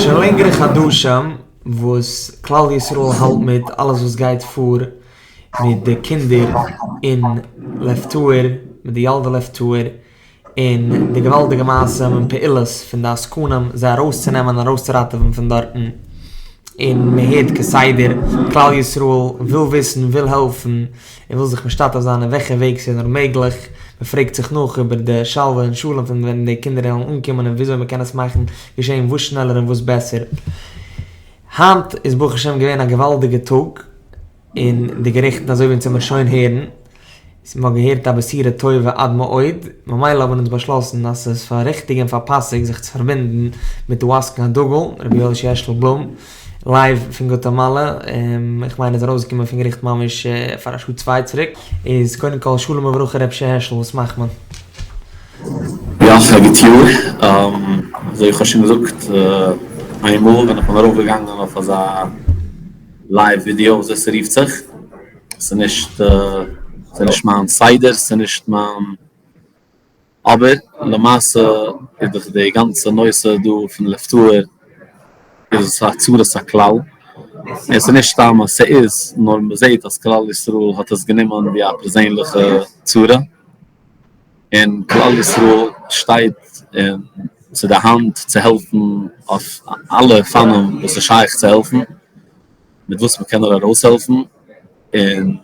שוין לענגערע חדשים וואס כלל ישראל האלט מיט אלעס וואס גייט פאר מיט די קינדער אין לב טהור, מיט די ילדי לב טהור, און די געוואלדיגע מעשים און פעולות פון די עסקנים זיי ארויסצונעמען און ארויסצוראטעווען פון דארטן, און מען הערט כסדר כלל ישראל וויל וויסן, וויל העלפן, און וויל זיך משתתף זיין אין וועלכע וועג ס'איז נאר מעגליך, מען פרעגט זיך נאך איבער די שלווה און שלום פון ווען די קינדער וועלן אנקומען און וויאזוי מען קען עס מאכן געשען וואס שנעלער און וואס בעסער. היינט איז ברוך השם געווען א געוואלדיגע טאג אין די געריכטן אזוי ווי אונז וועמיר שוין הערן, מען האט געהערט א בשורה טובה עד מאוד, ממילא האבן אונז באשלאסן אז ס'איז פאר ריכטיג און פאר פאסיג זיך צו פארבינדן מיט די עסקן הדגול רבי יואל העשל בלום, לייוו פון גואטעמאלע, איך מיין ער איז ארויסגעקומען פון געריכט ממש פאר א שעה צוויי צוריק, איז קודם כל שלום וברכה ר' העשל וואס מאכט מען? יא, א גוט יאר. אזוי איך האב שוין געזאגט איינמאל ווען איך בין ארויף געגאנגען אויף אזא לייוו ווידיאו וויאזוי ס'רופט זיך, ס'נישט ס'נישט מיין סדר, ס'נישט מיין אבער למעשה איז דאך די גאנצע נושא דא פון לב טהור איז עס א צרת הכלל, און ס'איז נישט סתם אז ס'איז, נאר מ'זעט אז כלל ישראל האט עס גענומען ווי א פערזענליכע צרה, און כלל ישראל שטייט צו די האנט צו העלפן אויף אלע אופנים וואס איז שייך צו העלפן, מיט וואס מ'קען נאר ארויסהעלפן, און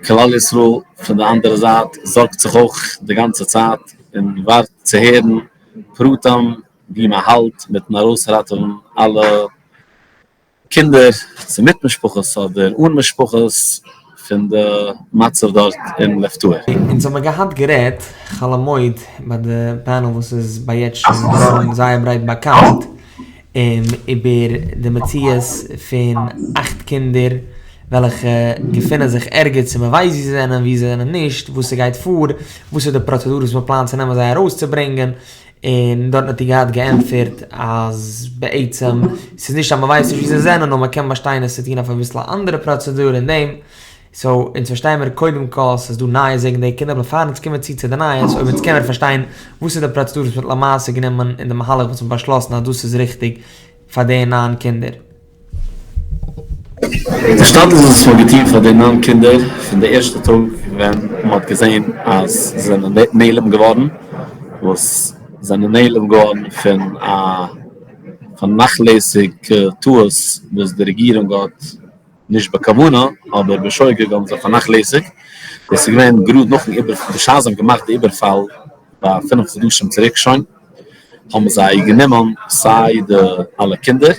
כלל ישראל פון די אנדערע זייט זארגט זיך אויך די גאנצע צייט און ווארט צו הערן פרטים ווי מען האלט מיטן ארויסראטעווען אלע קינדער צו מיט משפחות אדער אן משפחות פון די מצב דארט אין לב טהור. אונז האמיר געהאט גערעדט חול המועד ביי די פענעל וואס איז ביי יעצט שוין געווארן זייער ברייט באקאנט, איבער די מציאות פון אכט קינדער וועלכע געפינען זיך ערגעץ און מען ווייסט וואו זיי זענען וואו זיי זענען נישט, וואס ס'גייט פאר, וואס איז די פראצעדור וואס מען פלאנט צו נעמען זיי ארויסצוברענגען, און דארטן האט איר געהאט געענטפערט אז בעצם ס'איז נישט אז מען ווייסט נישט וואו זיי זענען נאר מען קען באשטיין עס צו טון אויף אביסל א אנדערע פראצעדור אין דעם. סאו אונז פארשטיי מיר קודם כל ס'איז דא נייעס וועגן די קינדער אבער פאר אונז קומען צו צו די נייעס אויב אונז קען מיר פארשטיין וואס איז די פראצעדור וואס מ'האט למעשה גענומען און די מהלך וואס מ'האט באשלאסן אז דאס איז ריכטיג פאר די ניין קינדער. די השתדלות וואס מ'האט געטון פאר די ניין קינדער פון די ערשטע טאג ווען מ'האט געזען אז זיי זענען נעלם געווארן, וואס זענען נעלם געווארן פון א פארנאכלעסיגע טעות וואס די רעגירונג האט נישט בכוונה, אבער בשוגג האבן זיי פארנאכלעסיגט, דאס איז געווען גראד נאכן איבער, בשעת זיי האבן געמאכט די איבערפאל ביי פינף חדשים צוריק שוין, האבן זיי גענומען סיי די אלע קינדער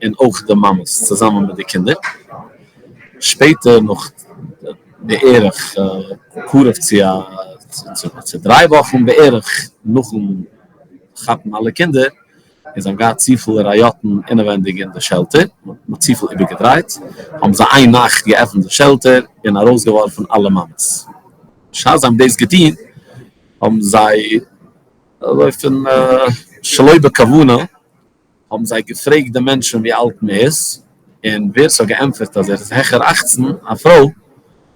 און אויך די מאמעס צוזאמען מיט די קינדער, שפעטער נאך בערך קרוב צו א צו דריי וואכן בערך נאכן כאפן אלע קינדער, און זיי האבן געהאט צופיל ראיאטן אינעווענדיג אין די שעלטער, מען האט צופיל איבערגעדרייט, האבן זיי איין נאכט געעפנט די שעלטער און ארויסגעווארפן אלע מאמעס. בשעת זיי האבן דאס געטון האבן זיי, אזוי פון שלא בכוונה, האבן זיי געפרעגט די מענטשן ווי אלט מען איז, און ווער ס'האט געענטפערט אז ער איז העכער אכצן, א פרוי,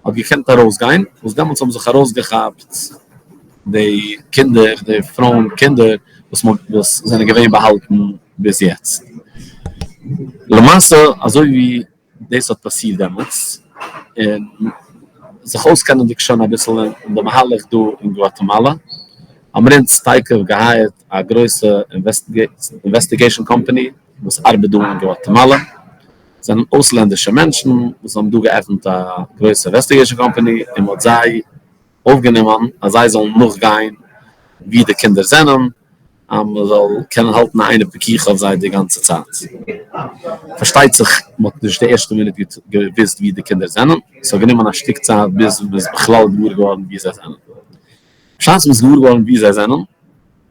האט געקענט ארויסגיין, וואס דעמאלטס האבן זיך ארויסגעכאפט די קינדער, די פרויען קינדער וואס מ'האט וואס זענען געווען באהאלטן ביז יעצט. למעשה אזוי ווי דאס האט פאסירט דעמאלטס, און זיך אויסקענענדיג שוין אביסל אין די מהלך דא אין גואטעמאלא, האבן אונז תיכף געהייערט א גרויסע אינוועסטיגעישאן קאמפאני וואס ארבעט דא אין גואטעמאלא, זענען אויסלענדישע מענטשן וואס האבן דא געעפנט א גרויסע אינוועסטיגעישאן קאמפאני און מ'האט זיי אויפגענומען אז זיי זאלן נאכגיין ווי די קינדער זענען, אז מ'זאל קענען האלטן א עינא פקיחא אויף זיי די גאנצע צייט. פארשטייט זיך מ'האט נישט די ערשטע מינוט געוואוסט ווי די קינדער זענען, ס'האט גענומען א שטיק צייט ביז מ'איז בכלל געוואר געווארן ווי זיי זענען. בשעת מ'איז געוואר געווארן ווי זיי זענען,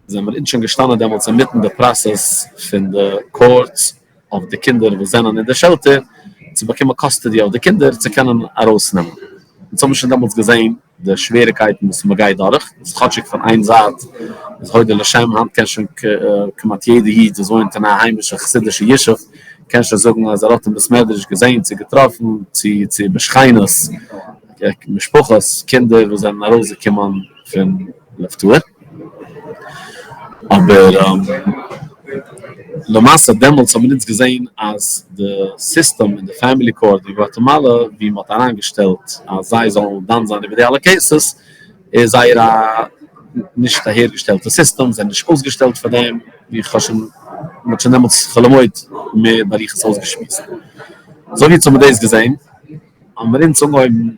זענען מיר אונז שוין געשטאנען דעמאלטס אינמיטן די פראסעס פון די קאורט אויף די קינדער וואס זענען אין די שעלטער, צו באקומען קאסטעדי אויף די קינדער צו קענען ארויסנעמען. אונז האבן שוין דעמאלטס געזען די שוועריקייטן וואס מ'גייט דורך, איז כאטשיג פון איין זייט איז הודו לשם, היינט קען שוין כמעט יעדע איד וואס וואוינט אין א היימישע חסידישע ישוב קען שוין זאגן אז ער האט אין בית מדרש געזען צו געטראפן צו צו בשכינות משפחות קינדער וואס זענען ארויסגעקומען פון לב טהור, אבער. למעשה דעמאלטס האבן אונז געזען אז די סיסטעם אין די פעמילי קאורט אין גואטעמאלע ווי מ'האט אריינגעשטעלט אז זיי זאלן דן זיין איבער די אלע קעיסעס איז זייער א נישט אהערגעשטעלטע סיסטעם, זיי זענען נישט אויסגעשטעלט פאר דעם, ווי איך האב שוין, מ'האט שוין דעמאלטס חול המועד מער באריכות אויסגעשמועסט. אזוי ווי אונז האבן דאס געזען האבן מיר אונז אנגעהויבן,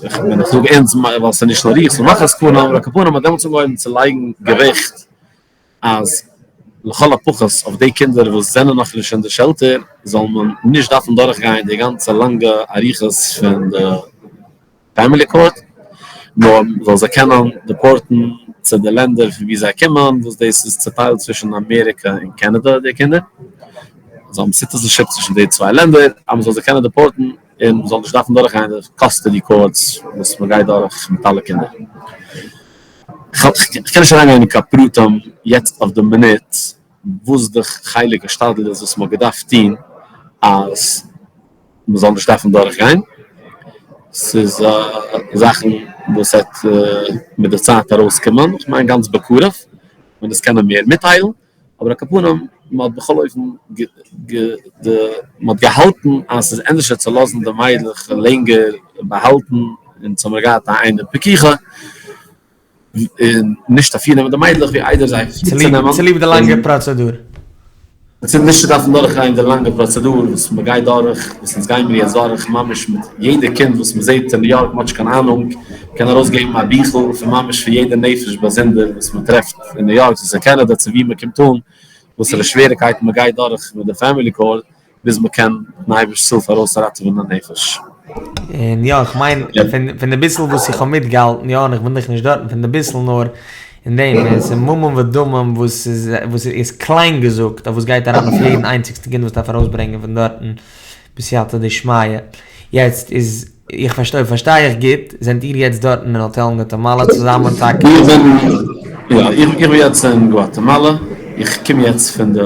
איך ווען איך זאג אונז ווייל ס'איז נישט נאר איך, ס'איז נאך עסקנים, אבער על כל פנים מ'האט דעמאלטס אנגעהויבן צו לייגן געוויכט אז לכל הפחות אויף די קינדער וואס זענען נאכנישט אין די שעלטער זאל מען נישט דארפן דורכגיין די גאנצע לאנגע אריכות פון די פעמילי קאורט, נאר מ'זאל זיי קענען דעפארטן צו די לענדער פון וואו זיי קומען, וואס דאס איז צוטיילט צווישן אמעריקע און קענעדע, די קינדער, זיי האבן סיטיזענשיפ צווישן די צוויי לענדער, אז מ'זאל זיי קענען דעפארטן און מ'זאל נישט דארפן דורכגיין די קאסטעדי קאורטס וואס מ'גייט דורך מיט אלע קינדער. כ'קען נישט אריינגיין אין קיין פרטים יעצט אויף די מינוט וואס די חלק השתדלות איז וואס מ'האט געדארפט טון אז מ'זאל נישט דארפן דורכגיין, ס'איז זאכן וואס וועט מיט די צייט ארויסקומען, כ'מיין גאנץ בקרוב ווען עס קענען מער מיטטיילן. אבער על כל פנים, מען האט בכל אופן מען האט געהאלטן אז ס'איז ענדערשער צו לאזן די מיידלעך לענגער באהאלטן, אונז האמיר געהאט א עינא פקיחא, און נישט אפירנעמען די מיידלעך ווי איידער זיי אפירצונעמען. צוליב די לאנגע פראצעדור. צו נישט צו דארפן דורכגיין די לאנגע פראצעדור וואס מען גייט דורך, וואס אונז גיימיר יעצט דורך ממש מיט יעדע קינד וואס מען זעט אין ניו יארק, מען האט נישט קיין אהנונג, מען קען ארויסגעבן א ביכל פון ממש פון יעדע נפש באזונדער וואס מען טרעפט אין ניו יארק, צו ס'איז קענעדע צו וואו מען קומט אן, וואסערע שוועריקייטן מען גייט דורך מיט די פעמילי קאורט ביז מען קען מיטן אייבערשט'ס הילף ארויסראטעווען א נפש. און יא, איך מיין, פון די ביסל וואס איך האב מיטגעהאלטן, יא, און איך בין דאך נישט דארטן, פון די ביסל נאר אין דעם, עס איז ממון ודמים וואס איז, וואס איז קליין געזאגט, אויף וואס גייט אריין אויף יעדן איינציגסטן קינד וואס דארף ארויסברענגען פון דארטן בסייעתא דשמיא. יעצט איז, איך פארשטיי, אויב פארשטיי איך גוט, זענט איר יעצט דארטן אין האטעל אין גואטעמאלא צוזאמען טאקע? איך בין, יא, איך בין יעצט אין גואטעמאלא, איך קום יעצט פון די,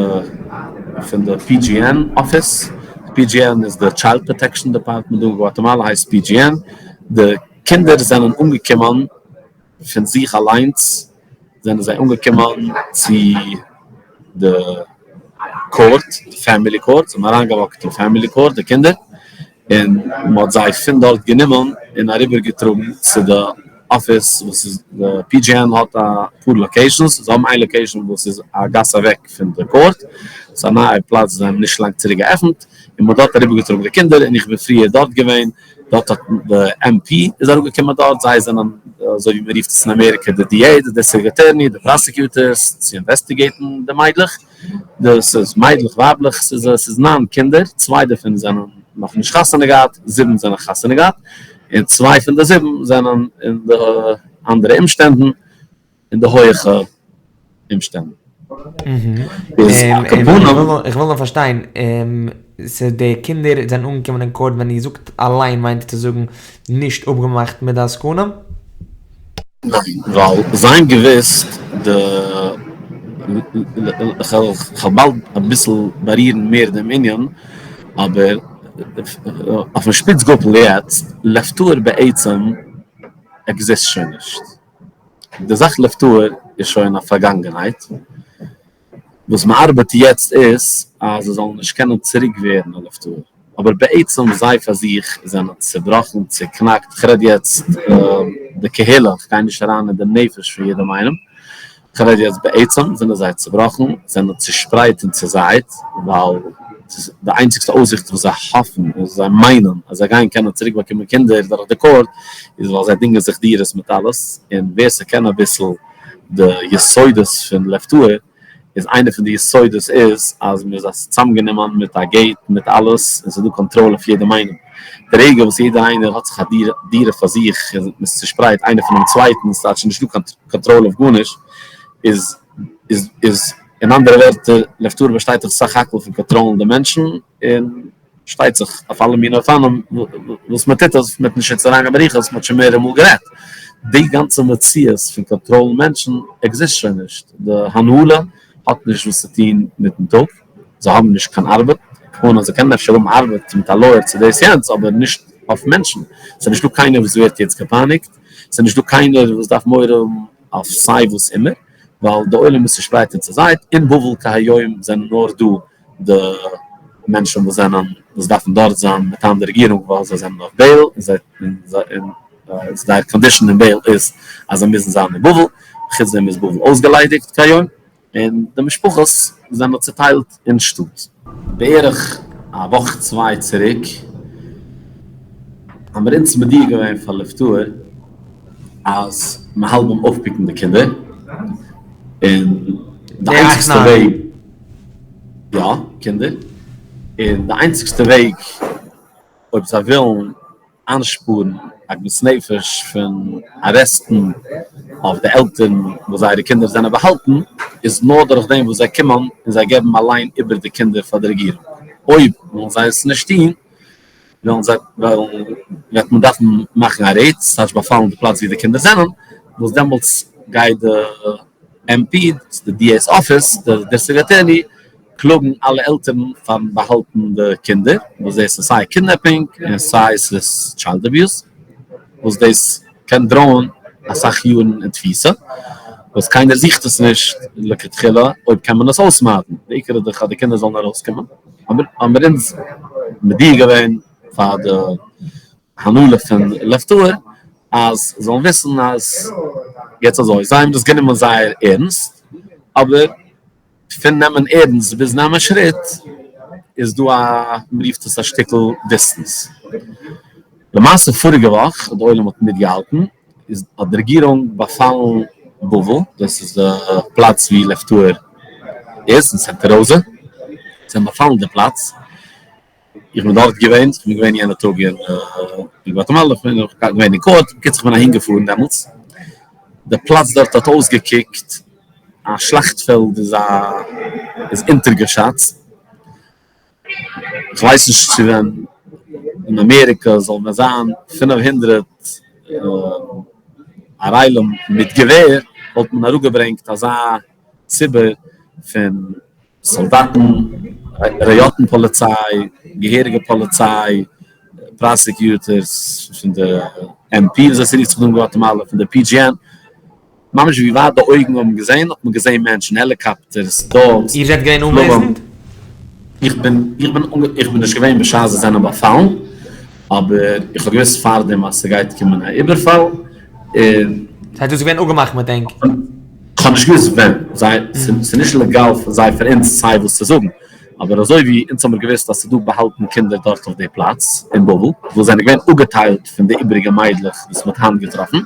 פון די PGN אפיס, PGN איז די טשיילד פראטעקשאן דעפארטמענט דא אין גואטעמאלא הייסט PGN, די קינדער זענען אנגעקומען פון זיך אליינס זענען זיי אנגעקומען צו די קאורט, די פעמילי קאורט, זיי האבן אריינגעוואקט אין פעמילי קאורט די קינדער, און מען האט זיי פון דארט גענומען און אריבערגעטראגן צו די אפיס וואס איז, די PGN האט אפאר לאקעישאנס, זיי האבן איין לאקעישאן וואס איז א גאס אוועק פון די קאורט, ס'איז א נייע פלאץ וואס זיי האבן נישט לאנג צוריק געעפנט, און מען האט דארט אריבערגעטראגן די קינדער, און איך בין פריער דארט געווען, דארט האט די MP איז אראפגעקומען דארט, זיי זענען אזוי ווי מען רופט עס אין אמעריקע די DA, די דיסטריקט אטערני, די פראסעקיוטערס, צו אינוועסטיגעיטן די מיידלעך, דאס איז מיידלעך ווייבלעך, ס'איז ס'איז ניין קינדער, צוויי דערפון זענען נאכנישט חתונה געהאט, זיבן זענען חתונה געהאט, און צוויי פון די זיבן זענען אין די אנדערע אומשטענדן. אין די הויעכע אומשטענדן. איז על כל פנים. איך וויל נאר פארשטיין, סאו די קינדער זענען אנגעקומען אין קאורט ווען איר זאגט אליין מיינט איר צו זאגן נישט אפגעמאכט מיט די עסקנים? ניין, ווייל זיי האבן געוואוסט די, כ'וועל באלד אביסל בארירן מער דעם ענין, אבער אויפן שפיץ גאפל יעצט, לב טהור בעצם עקזיסט שוין נישט. די זאך לב טהור איז שוין א פארגאנגענהייט, וואס מען ארבעט יעצט איז אז זיי זאלן נישט קענען צוריק ווערן א לב טהור, אבער בעצם זיי פאר זיך זענען צובראכן, צוקנאקט, כ'רעד יעצט די קהילה, כ'גיי נישט אריין אין די נפש פון יעדעם איינעם, כ'רעד יעצט בעצם זענען זיי צובראכן, זענען צושפרייט און צוזייט, ווייל די איינציגסטע אויסזיכט וואס זיי האפן און זיי מיינען אז זיי גייען קענען צוריק באקומען קינדער דורך די קאורט איז ווייל זיי דינגען זיך דירות מיט אלעס, און ווער ס'קען אביסל די יסודות פון לב טהור איז איינע פון די יסודות איז אז מ'איז צוזאמגענומען מיט א געיט מיט אלעס און ס'איז דא קאנטראל אויף יעדעם איינעם, די רגע וואס יעדער איינער האט זיך א דירה פאר זיך און מ'איז צושפרייט איינער פונעם צווייטן ס'טייטש נישטא קיין קאנטראל אויף גארנישט איז איז איז אין אנדערע ווערטער לב טהור באשטייט דאך סך הכל פון קאנטראלן די מענטשן און שטייט זיך אויף אלע מיני אופנים וואס מען טוט עס, מען וועט נישט יעצט אריינגיין באריכות, מען האט שוין מערערע מאל גערעדט, די גאנצע מציאות פון קאנטראלן מענטשן עקזיסט שוין נישט, די הנהלה האט נישט וואס צו טון מיטן טאג, זיי האבן נישט קיין ארבעט, כמובן אז זיי קענען אפשר האבן ארבעט מיט א לויער צו דאס יענץ, אבער נישט אויף מענטשן, ס'איז נישטא קיינער וואס ווערט יעצט געפייניגט, ס'איז נישטא קיינער וואס דארף מורא האבן אויף סיי וואס אימער. ווייל די עולם איז צושפרייט און צוזייט, אין בבל כהיום זענען נאר דא די מענטשן וואס זענען וואס דארפן דארט זיין מטעם די רעגירונג ווייל זיי זענען אויף בעיל און זיי און זייער condition אין bail איז אז זיי מוזן זיין אין בבל, חוץ דעם איז בבל אויסגעליידיגט כהיום און די משפחות זענען צוטיילט אין שטאט. בערך א וואך צוויי צוריק האמיר אונז מודיע געווען פאר לב טהור אז מען האלט ביים אויפ pick ן די קינדער, און די איינציגסטע וועג, יא קינדער, און די איינציגסטע וועג אויב זיי ווילן איינשפארן עגמת נפש פון ארעסטן אויף די עלטערן וואס זייערע קינדער זענען באהאלטן, איז נאר דורך דעם וואס זיי קומען און זיי געבן אליין איבער די קינדער פאר די רעגירונג. אויב וועלן זיי עס נישט טון, וועלן זיי וועלן וועט מען דארפן מאכן א raid, ס'טייטש באפאלן די פלאץ ווי די קינדער זענען, וואס דעמאלטס גייט די MP, די DA's office, די district attorney, קלאגן אלע עלטערן פארן באהאלטן די קינדער, וואס דאס איז סיי kidnapping און סיי ס'איז child abuse, וואס דאס קען דראען אסאך יארן אין תפיסה, וואס קיינער זוכט עס נישט לכתחילה אויב קען מען עס אויסמיידן, די עיקר איז דאך אז די קינדער זאלן ארויסקומען, האבן מיר אונז מודיע געווען פאר די הנהלה פון לב טהור אז זאלן וויסן אז יעצט אזוי, זיי האבן דאס גענומען זייער ערנסט, אבער פון נעמען ערנסט ביז נעמען שריט איז דא א, מ'רופט עס א שטיקל distance. למעשה פאריגע וואך, די עולם האט מיטגעהאלטן, איז האט די רעגירונג באפאלן בבל, דאס איז די פלאץ ווי לב טהור איז, אין סענטע ראזע, זיי האבן באפאלן די פלאץ, איך בין דארט געווען, איך בין געווען יענע טאג אין גוואטעמאלע, איך בין געווען אין court, בקיצור איך בין אהין געפארן דעמאלטס, די פלאץ דארט האט אויסגעקוקט א שלאכטפעלד איז א איז אונטערגעשאצט, איך ווייס נישט צו ווען אין אמעריקא זאל ווען זיין 500 ערלים מיט געווער וואלט מען אראפגעברענגט אזא ציבור פון סאלדאטן, ראיאטן פאליציי, געהעריגע פאליציי, prosecutors פון די MP וויאזוי ס'רופט זיך דא אין גוואטעמאלע, פון די PGN, ממש ווי ווייט די אויגן האבן געזען האט מען געזען מענטשן, helicopters, dogs, איר זענט געווען אנוועזנד? איך בין איך בין איך בין נישט געווען בשעת זיי זענען באפאלן, אבער איך האב געוואוסט פארדעם אז ס'גייט קומען א איבערפאל, און. ס'הייסט דאס איז געווען אפגעמאכט מיט ענק? כ'האב נישט געוואוסט ווען, זיי, ס'איז נישט לעגאל פון זיי פאר אונז סיי וואס צו זאגן, אבער אזוי ווי אונז האמיר געוואוסט אז ס'איז דא באהאלטן קינדער דארט אויף די פלאץ אין בבל, וואס זענען געווען אפגעטיילט פון די איבעריגע מיידלעך וואס מ'האט היינט געטראפן,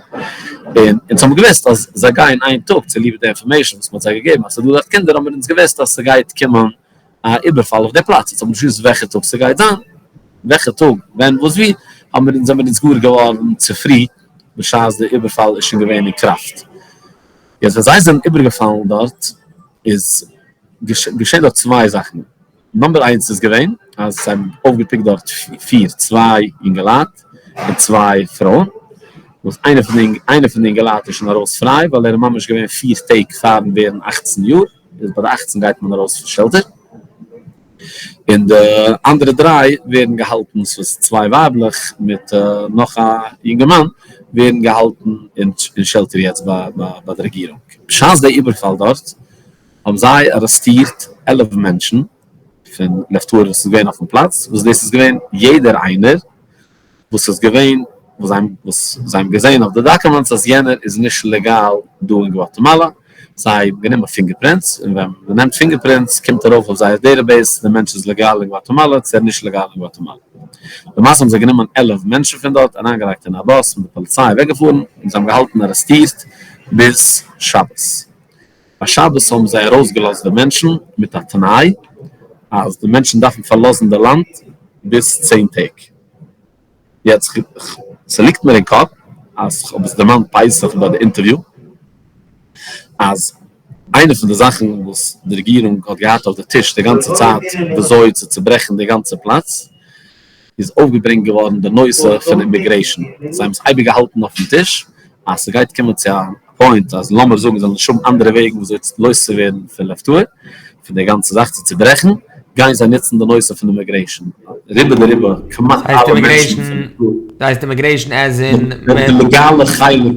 און אונז האמיר געוואוסט אז זיי גייען איין טאג, צוליב די information וואס מ'האט זיי געגעבן אז ס'איז דא דארט קינדער, האמיר אונז געוואוסט אז ס'גייט קומען א איבערפאל אויף די פלאץ, אונז האבן נישט געוואוסט וועלכע טאג ס'גייט זיין, וועלכע טאג, ווען, וואס, ווי, האמיר אונז זעמיר אונז גאר געווארן צופרי בשעת די איבערפאל איז שוין געווען אין קראפט. יעצט ווען זיי זענען איבערגעפאלן דארט איז געשען דארט צוויי זאכן, number איינס איז געווען אז זיי האבן אויפגע pick ט דארט פיר, צוויי יונגעלייט און צוויי פרויען, וואס איינער פון די איינער פון די יונגעלייט איז שוין ארויס פריי ווייל ער איז ממש געווען פיר טעג פארן ווערן אכצן יאר, איז ביי די אכצן גייט מען ארויס פון shelter, און די אנדערע דריי ווערן געהאלטן, ס'איז צוויי ווייבלעך מיט נאך א יונגערמאן, ווערן געהאלטן אין shelter יעצט ביי די רעגירונג. בשעת די איבערפאל דארט האבן זיי ארעסטירט 11 מענטשן פון לב טהור וואס איז געווען אויפן פלאץ, וואס דאס איז געווען יעדער איינער וואס איז געווען וואס זיי וואס זיי האבן געזען אויף די documents אז יענער איז נישט לעגאל דא אין גוואטעמאלא, זיי האבן גענומען fingerprints, און ווען מען נעמט fingerprints קומט ארויף אויף זייער database די מענטש איז לעגאל אין גוואטעמאלא צו ער איז נישט לעגאל אין גוואטעמאלא. למעשה האבן זיי גענומען 11 מענטשן פון דארט, אריינגעלייגט אין א באס מיט די פאליציי אוועקגעפארן, און זיי האבן געהאלטן ארעסטירט ביז שבת. ביי שבת האבן זיי ארויסגעלאזט די מענטשן מיט א תנאי אז די מענטשן דארפן פארלאזן די לאנד ביז צען טעג. יעצט ס'ליגט מיר אין קאפ אז כ'האב עס דערמאנט פסח ביי די אינטערוויו אז איינע פון די זאכן וואס די רעגירונג האט געהאט אויף די טיש די גאנצע צייט וויאזוי צו צוברעכן די גאנצע פלאץ איז אויפגעברענגט געווארן די נושא פון immigration. זיי האבן עס אייביג געהאלטן אויפן טיש אז ס'גייט קומען צו א point אז לאמיר זאגן זיי זאלן נישט האבן אנדערע וועגן וויאזוי לויז צו ווערן פון לב טהור, פון די גאנצע זאך צו צוברעכן, גייען זיי נוצן די נושא פון immigration. רובא דרובא, כמעט אלע מענטשן פון לב טהור. הייסט immigration as in די לעגאלע חלק.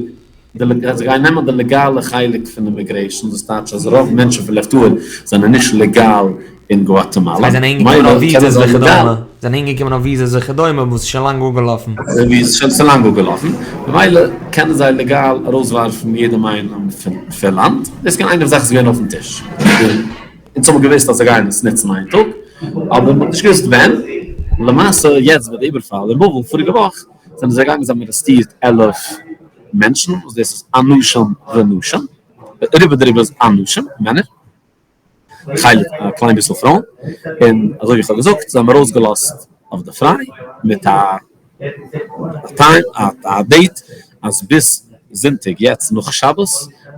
זיי גייען נעמען די לעגאלע חלק פון אימיגרעישאן, דאס טייטש אז רוב מענטשן פון לב טהור זענען נישט לעגאל אין גואטעמאלא, זיי זענען אהינגעקומען מילא אויף קענען וויזעס זיי לעגאל. וכדומה, זענען אהינגעקומען אויף וויזעס וכדומה וואס איז שוין לאנג אפגעלאפן. וויזעס שוין צו לאנג אפגעלאפן, ממילא קענען זיי לעגאל ארויסווארפן יעדעם איינעם פון לאנד, דאס איז געווען איינע פון זאכן וואס איז געווען אויפן טיש, אונז האבן געוואוסט אז זיי גייען עס נוצן איין טאג, אבער מען האט נישט געוואוסט ווען, למעשה יעצט ביי די איבערפאל אין בבל פאריגע וואך זענען זיי געגאנגען זיי האבן ארעסטירט 11 מענטשן וואס דאס איז אנשים ונשים, רובא דרובא איז אנשים, מענער, חלק א קליין ביסל פרויען, און אזוי ווי איך האב געזאגט זיי האבן ארויסגעלאזט אויף די פריי מיט א time א date אז ביז זונטאג יעצט נאך שבת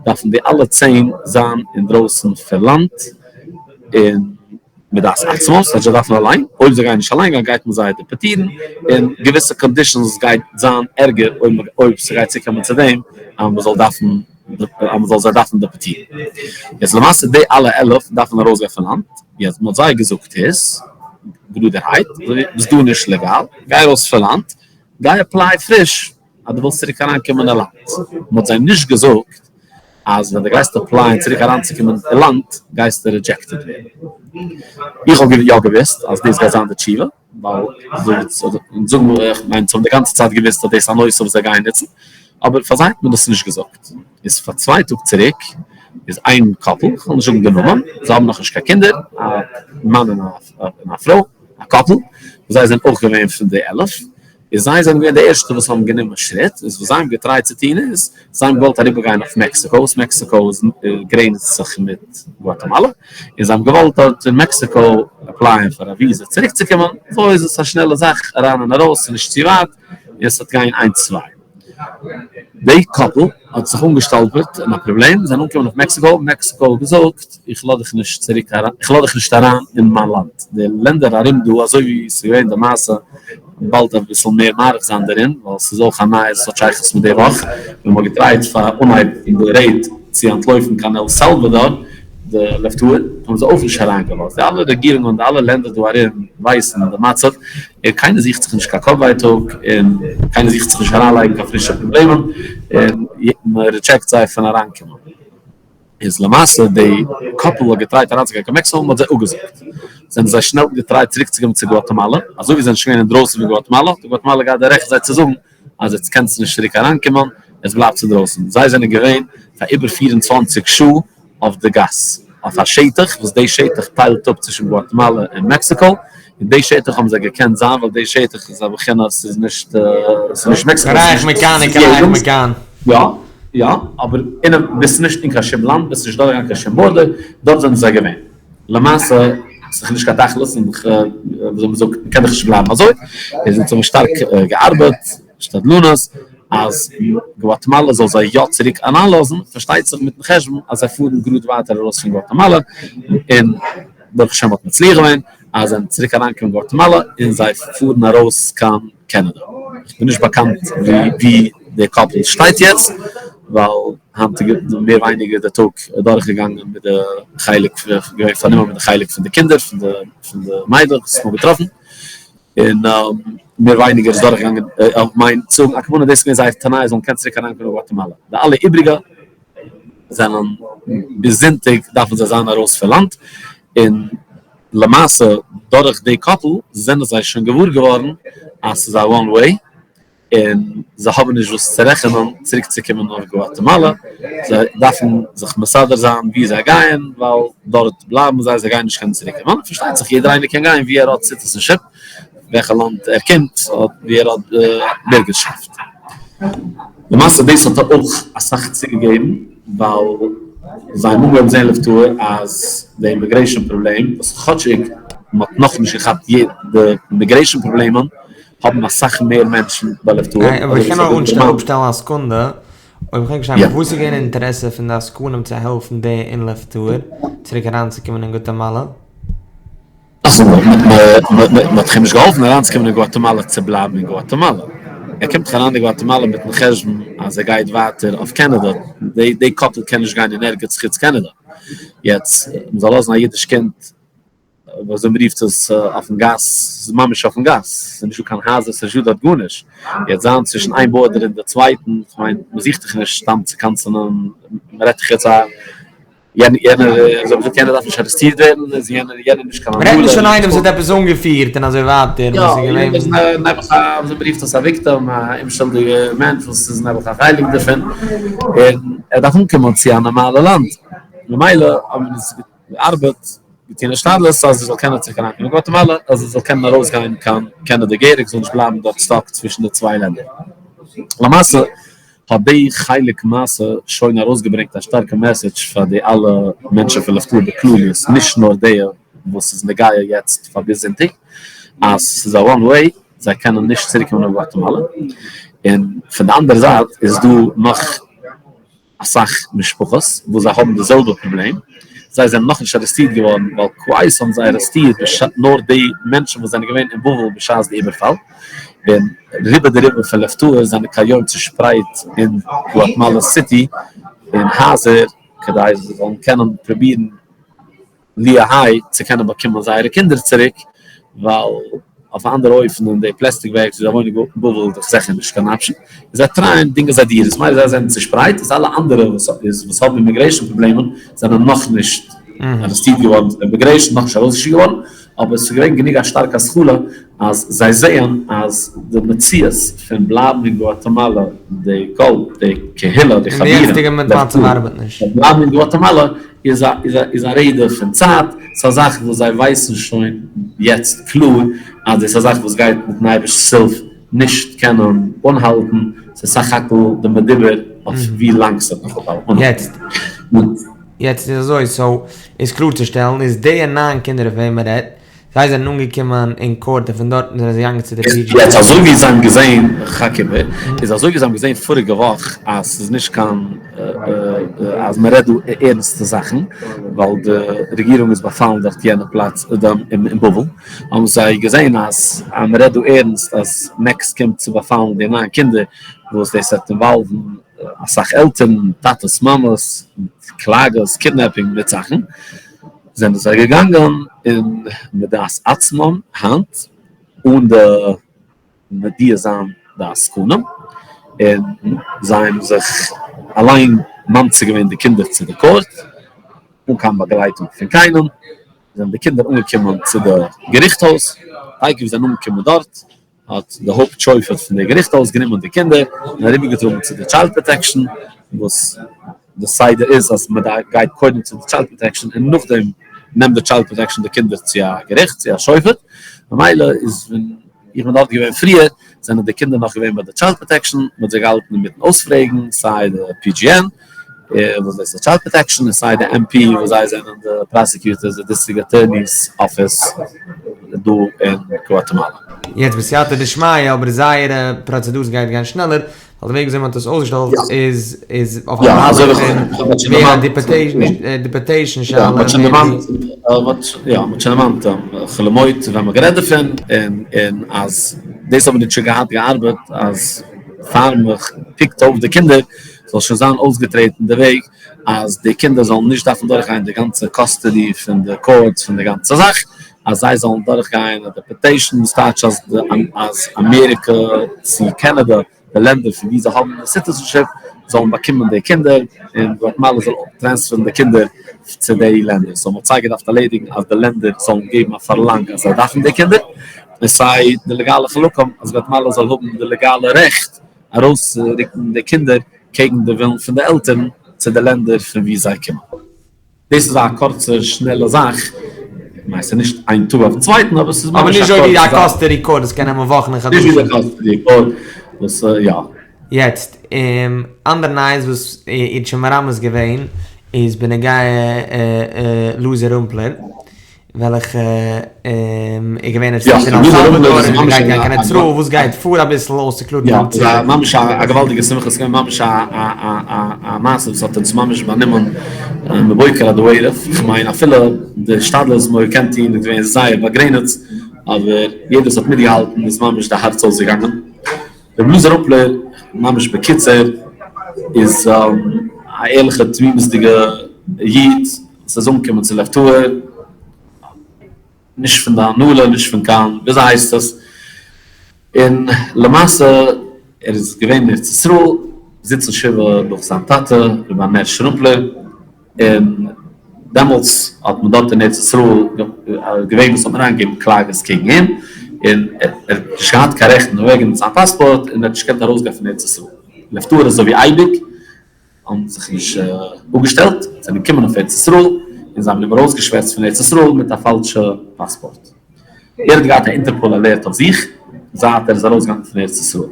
דארפן די אלע צען זיין אינדרויסן פון לאנד און מדעת עצמם, ס'הייסט זיי דארפן אליין, אויב זיי גייען נישט אליין גיין גייט מען זיי דעפארטירן, און געוויסע conditions גייט זיין ערגער אויב אויב ס'גייט צוקומען צו דעם אז מ'זאל דארפן אז מ'זאל זיי דארפן דעפארטירן. יעצט למעשה די אלע 11 דארפן ארויסגיין פון לאנד, יעצט מ'האט זיי געזאגט איז, גראדערהייט, ביסט דא נישט לעגאל, גיי ארויס פון לאנד, גיי apply פריש אז דו ווילסט צוריק אריינקומען אין לאנד. מ'האט זיי נישט געזאגט אז ווען דו גייסט apply ען צוריק אריינצוקומען אין לאנד גייסטו rejected ווערן. איך האב יא געוואוסט אז דאס גייט זיין די תשובה, ווייל אזוי ווי אונז זאגן, איך מיין אונז האבן די גאנצע צייט געוואוסט אז דאס איז א נושא וואס זיי גייען נוצן, אבער פאר זיי האט מען דאס נישט געזאגט. איז פאר צוויי טאג צוריק איז איין couple, איך וועל נישט זאגן די נאמען, זיי האבן נאכנישט קיין קינדער, א מאן און א פרוי, א couple, וואס זיי זענען אויך געווען פון די 11, איז זיי זענען געווען די ערשטע וואס האבן גענומען שריט, איז וואס זיי האבן געטרייט צו טון איז, זיי האבן געוואלט אריבערגיין אויף מעקסיקא, וואס מעקסיקא איז גרעניצט זיך מיט גואטעמאלא, און זיי האבן געוואלט דארט אין מעקסיקא apply ען פאר א וויזע צוריקצוקומען, אזוי איז עס א שנעלע זאך אריין און ארויס, ס'איז נישט צו ווייט, און עס וועט גיין איינס צוויי. די couple האט זיך אנגעשטאלפערט אין א פראבלעם, זיי זענען אנגעקומען אויף מעקסיקא, מעקסיקא האט געזאגט איך לאז דיך נישט צוריק אריין, איך לאז דיך נישט אריין אין מיין לאנד, די לענדער ארום דא, אזוי ווי ס'איז געווען די מעשה, באלד אביסל מער מאריך זיין דערין, ווייל ס'איז אויך א נייעס וואס האט שייכות מיט די וואך, ווען מ'האט געטרייט פאר אנהייב אין די raid צו אנטלויפן קיין על סאלוואדאר, די לב טהור האבן זיי אויך נישט אריינגעלאזט, די אלע רעגירונגען די אלע לענדער דא ארום ווייסן די מצב, און קיינער זוכט זיך נישט קיין קאפ ווייטאג, און קיינער זוכט זיך נישט אריינלייגן קיין פרישע פראבלעמען, און מען reject זיי פון אריינקומען. איז למעשה די couple האט געטרייט אריינצוגיין קיין מעקסיקא, מען האט זיי אפגעזאגט, זענען זיי שנעל געטרייט צוריקצוקומען צו גואטעמאלע, אזוי ווי זיי זענען שוין געווען אינדרויסן פון גואטעמאלע, האט גואטעמאלע געהאט די רעכט זיי צו זאגן אז עטס קענטס נישט צוריק אריינקומען, עטס בלייבטס אינדרויסן. זיי זענען געווען פאר איבער 24 שעה אויף די גאס, אויף א שטח וואס די שטח טיילט אפ צווישן גואטעמאלע און מעקסיקא, און די שטח האבן זיי געקענט זיין ווייל די שטח איז א בחינה ס'איז נישט ס'איז נישט מעקסיקא רייך מכאן און רייך מכאן. יא יא, אבער אינעם ביסט נישט אין קיין שום לאנד, ביסט נישט דורכגעגאנגען קיין שום border, דארט זענען זיי געווען. למעשה איז דאך נישט קיין תכלית און וויאזוי מ'זאגט מ'קען דאך נישט בלייבן אזוי, איז אונז האבן שטארק געארבעט, שתדלנות, אז גואטעמאלע זאל זיי יא צוריק אריינלאזן, פארשטייט זיך מיטן חשבון אז זיי פארן גראד ווייטער ארויס פון גואטעמאלע, און ברוך השם האט מצליח געווען אז זיי זענען צוריק אריינגעקומען גואטעמאלע און זיי פארן ארויס קיין קענעדע. איך בין נישט באקאנט ווי די couple שטייט יעצט, ווייל היינט איז מער ווייניגער די טאג דורכגעגאנגען מיט די חלק, געווען פארנומען מיט די חלק פון די קינדער, פון די מיידלעך וואס מ'האט געטראפן, און מער ווייניגער איז דורכגעגאנגען, איך מיין צו זאגן א כוונה דאס איז געווען זייער תנאי זאלן קענען צוריק אריינקומען אין גואטעמאלע, די אלע איבריגע זענען ביז זונטאג דארפן זיי זיין ארויס פון לאנד, און למעשה דורך די couple זענען זיי שוין געוואר געווארן אז ס'איז א one way, און זיי האבן נישט וואס צו רעכענען צוריק צו קומען אויף גואטעמאלע, זיי דארפן זיך מסדר זיין וואו זיי גייען, ווייל דארט בלייבן זיי, זיי גייען נישט קענען צוריק קומען, פארשטייט זיך יעדער איינער קען גיין וואו ער האט citizenship, וועלכע לאנד ער קומט, וואו ער האט בירגערשאפט. למעשה דאס האט אויך אסאך צוגעגעבן, ווייל זיי האבן אנגעהויבן זען לב טהור אז די immigration פראבלעם, וואס כאטשיג מען האט נאכנישט געכאפט די immigration פראבלעמען, האבן אסאך מער מענטשן ביי לב טהור. אבער איך קען נאר אפשטעלן א סעקונדע, אויב איך קען פארשטיין, וואס איז געווען די אינטערעסע פון די עסקנים צו העלפן די אין לב טהור צוריק אריינצוקומען אין גואטעמאלע? מען האט אים נישט געהאלפן אריינצוקומען אין גואטעמאלע צו בלייבן אין גואטעמאלע, ער קומט דאך אריין אין גואטעמאלע מיטן חשבון אז ער גייט ווייטער אויף קענעדע, די couple קען נישט גיין אין ערגעץ חוץ קענעדע, יעצט מען זאל לאזן א אידיש קינד. וויאזוי מ'רופט עס אויפן גאס, ס'איז ממש אויפן גאס, ס'איז נישטא קיין הייזער, ס'איז נישטא דארט גארנישט, יעצט זיין צווישן איין בארדער און די צווייטן, כ'מיין מ'זוכט דאך נישט סתם צו קנס'ענען, מ'רעדט דאך יעצט א יענער, אזוי מ'זאגט יענער דארף נישט ארעסטירט ווערן, איז יענער יענער נישט קיין מ'רעדט נישט פון איינעם וואס האט עפעס אנגעפירט און אזוי ווייטער, יא, יענער איז נעבעך א, וויאזוי מ'רופט עס א וויקטעם, א אומשולדיגע מענטש וואס איז נעבעך א חלק דערפון, און ער דארף אנקומען צו א נארמאלע לאנד, ממילא האבן אונז געארבעט, געטון השתדלות אז ער זאל קענען צוריק אריינקומען אין גואטעמאלע, אז ער זאל קענען ארויסגיין קיין קענעדע געהעריג, זאל נישט בלייבן דארט סטאק צווישן די צוויי לענדער. למעשה האט די חלק מעשה שוין ארויסגעברענגט א שטארקע מעסעדזש פאר די אלע מענטשן פון לב טהור בכלליות, נישט נאר די וואס איז נוגע יעצט פאר ביז זונטאג, אז ס'איז א וואן וועי, זיי קענען נישט צוריקקומען אויף גואטעמאלע, און פון די אנדערע זייט איז דא נאך אסאך משפחות וואס זיי האבן די זעלבע פראבלעם, זיי זענען נאכנישט ארעסטירט געווארן ווייל כעת האבן זיי ארעסטירט נאר די מענטשן וואס זענען געווען אין בבל בשעת די איבערפאל, און רובא דרובא פון לב טהור זענען כהיום צושפרייט אין גואטמאלא סיטי אין הייזער כדי זיי זאלן קענען פרובירן לו יהא צו קענען באקומען זייערע קינדער צוריק, ווייל אויף א אנדערע אופן אין די פלעסטיק בעגס ווי זיי וואוינען אין בבל איז דאך זיכער נישט קיין אפשען, און זיי טרייען דינגען זיי דירות, מילא זיי זענען צושפרייט, איז אלע אנדערע וואס איז וואס האבן אימיגרעישן פראבלעמען זענען נאכנישט ארעסטירט געווארן פון אימיגרעישן, נאכנישט ארויסגעשיקט געווארן, אבער עס איז געווען גענוג א שטארקע התחלה אז זיי זעען אז די מציאות פון בלייבן אין גואטעמאלא, די קול, די קהילה, די אין די חבורה, יעצטיגע מצב ארבעט נישט. בלייבן אין גואטעמאלא איז א איז א איז א רעדע פון צייט, ס'איז א זאך וואס זיי ווייסן שוין יעצט קלאר אז דאס איז א זאך וואס גייט מיטן אייבערשט'ס הילף נישט קענען אנהאלטן, ס'איז סך הכל די מדובר אויף ווי לאנג ס'וועט נאך אנהאלטן. יעצט יעצט איז אזוי, סאו איז קלארצושטעלן איז די ניין קינדער אויף וועם מ'רעדט, זיי זענען אנגעקומען אין קאורט און פון דארטן זענען זיי געגאנגען צו די פי דזשי. יעצט אזוי ווי זיי האבן געזען כ'האק איבער, איז אזוי ווי זיי האבן געזען פאריגע וואך אז ס'איז נישט קיין אז מ'רעדט דא ערנסטע זאכן ווייל די רעגירונג איז באפאלן דארט יענע פלאץ אין בבל האבן זיי געזען אז אז מ'רעדט דא ערנסט אז נעקסט קומט צו באפאלן די ניין קינדער וואס דאס וועט אינוואלוון אסאך עלטערן טאטעס מאמעס מיט קלאגעס קידנעפינג מיט זאכן. זענען זיי געגאנגען און מדעת עצמם היינט אן די מודיע זיין די עסקנים, און זיי האבן זיך אליין ממציא געווען די קינדער צו די קאורט, אן קיין באגלייטונג פון קיינעם, זענען די קינדער אנגעקומען צו די געריכט הויז, תיכף זענען אנגעקומען דארט האט די הויפט שופט פון די געריכט הויז גענומען די קינדער און אריבערגעטראגן צו די טשיילד פראטעקשאן, וואס די סדר איז אז מען גייט קודם צו די טשיילד פראטעקשאן און נאכדעם נעמט די טשיילד פראטעקשאן די קינדער צו א געריכט צו א שופט, ממילא איז ווען איך בין דארט געווען פריער זענען די קינדער נאך געווען ביי די טשיילד פראטעקשאן, מען האט זיי געהאלטן אינמיטן אויספרעגן סיי די PGN וואס דאס איז טשיילד פראטעקשאן און סיי די MP וואס זיי זענען די פראסעקיוטערס די דיסטריקט אטורני'ס אפיס דא אין גואטעמאלא. יעצט בסייעתא דשמיא אבער זייערע פראצעדורס גייט גיין שנעלער ווייל די וועג וויאזוי מען האט עס אויסגעשטעלט איז איז אויף א מהלך פון מער א דעפארטעישן שאלה מען האט שוין דערמאנט יא מען האט שוין דערמאנט חול המועד ווען מען האט גערעדט דערפון און און אז דאס האבן מיר שוין געהאט געארבעט אז פאר מען פיקט אויף די קינדער זאל שוין זיין אויסגעטרעטן די וועג אז די קינדער זאלן נישט דארפן דורכגיין די גאנצע קאסטעדי פון די קאורטס פון די גאנצע זאך, אז זיי זאלן דורכגיין א דעפארטעישן וואס טייטש אז אז אמעריקע צו קענעדע די לענדער פון וואו זיי האבן די סיטיזענשיפ זאלן באקומען די קינדער און גואטעמאלע זאל טרענספערן די קינדער צו די לענדער, סאו מ'האט סיי געדארפט ערלעדיגן אז די לענדער זאלן געבן א פארלאנג אז זיי דארפן די קינדער, און סיי די לעגאלע חלקים אז גואטעמאלע זאל האבן די לעגאלע רעכט ארויסצורוקן די קינדער קעגן די ווילן פון די עלטערן צו די לענדער פון וואו זיי קומען. דאס איז א קורצע שנעלע זאך, כ'מיין ס'איז נישט איין טאג אויפן צווייטן אבער ס'איז ממש א קורצע זאך. אבער נישט אזוי ווי א קאסטעדי קאורט וואס קען נעמען וואכן און חדשים. נישט ווי די קאסטעדי קאורט וואס יא. יעצט, אנדערע נייעס וואס איר האט שוין מרמז געווען איז בנוגע לוזער רומפלער. וועלכע איז געווען ערשט אין על סאלוואדאר און גייט גיין קיין ארץ ישראל, וואס גייט פאר אביסל אויסצוקלארן דעם ציבור. יא, ממש א געוואלדיגע שמחה, ס'איז געווען ממש א א מעשה וואס האט אונז ממש באנומען מבוקר עד הערב, כ'מיין אפילו די השתדלות וואס מ'האט געקענט טון איז געווען זייער באגרעניצט, אבער יעדער וואס האט מיטגעהאלטן איז ממש די הארץ אויסגעגאנגען. רבי אלעזר רומפלער, ממש בקיצור, איז א ערליכע תמימות'דיגע איד, וואס איז אנגעקומען צו לב טהור. נישט פון די הנהלה, נישט פון קיין וויאזוי הייסט עס, און למעשה ער איז געווען אין ארץ ישראל זיצן שבעה נאך זיין טאטע רבי אנערש רומפלער, און דעמאלטס האט מען דארט אין ארץ ישראל געווען וואס האבן אריינגעגעבן קלאגעס קעגן אים, און ער האט נישט געהאט קיין רעכטן אוועקגענומען זיין פאספארט און ער האט נישט געקענט ארויסגיין פון ארץ ישראל. לב טהור אזוי ווי אייביג האבן זיך נישט אפגעשטעלט, זענען געקומען אויף ארץ ישראל און זיי האבן אים ארויסגעשווערצט פון ארץ ישראל מיט א פאלשע פאספארט. ער האט געהאט א אינטערפאל alert אויף זיך זייט ער איז ארויסגעגאנגען פון ארץ ישראל.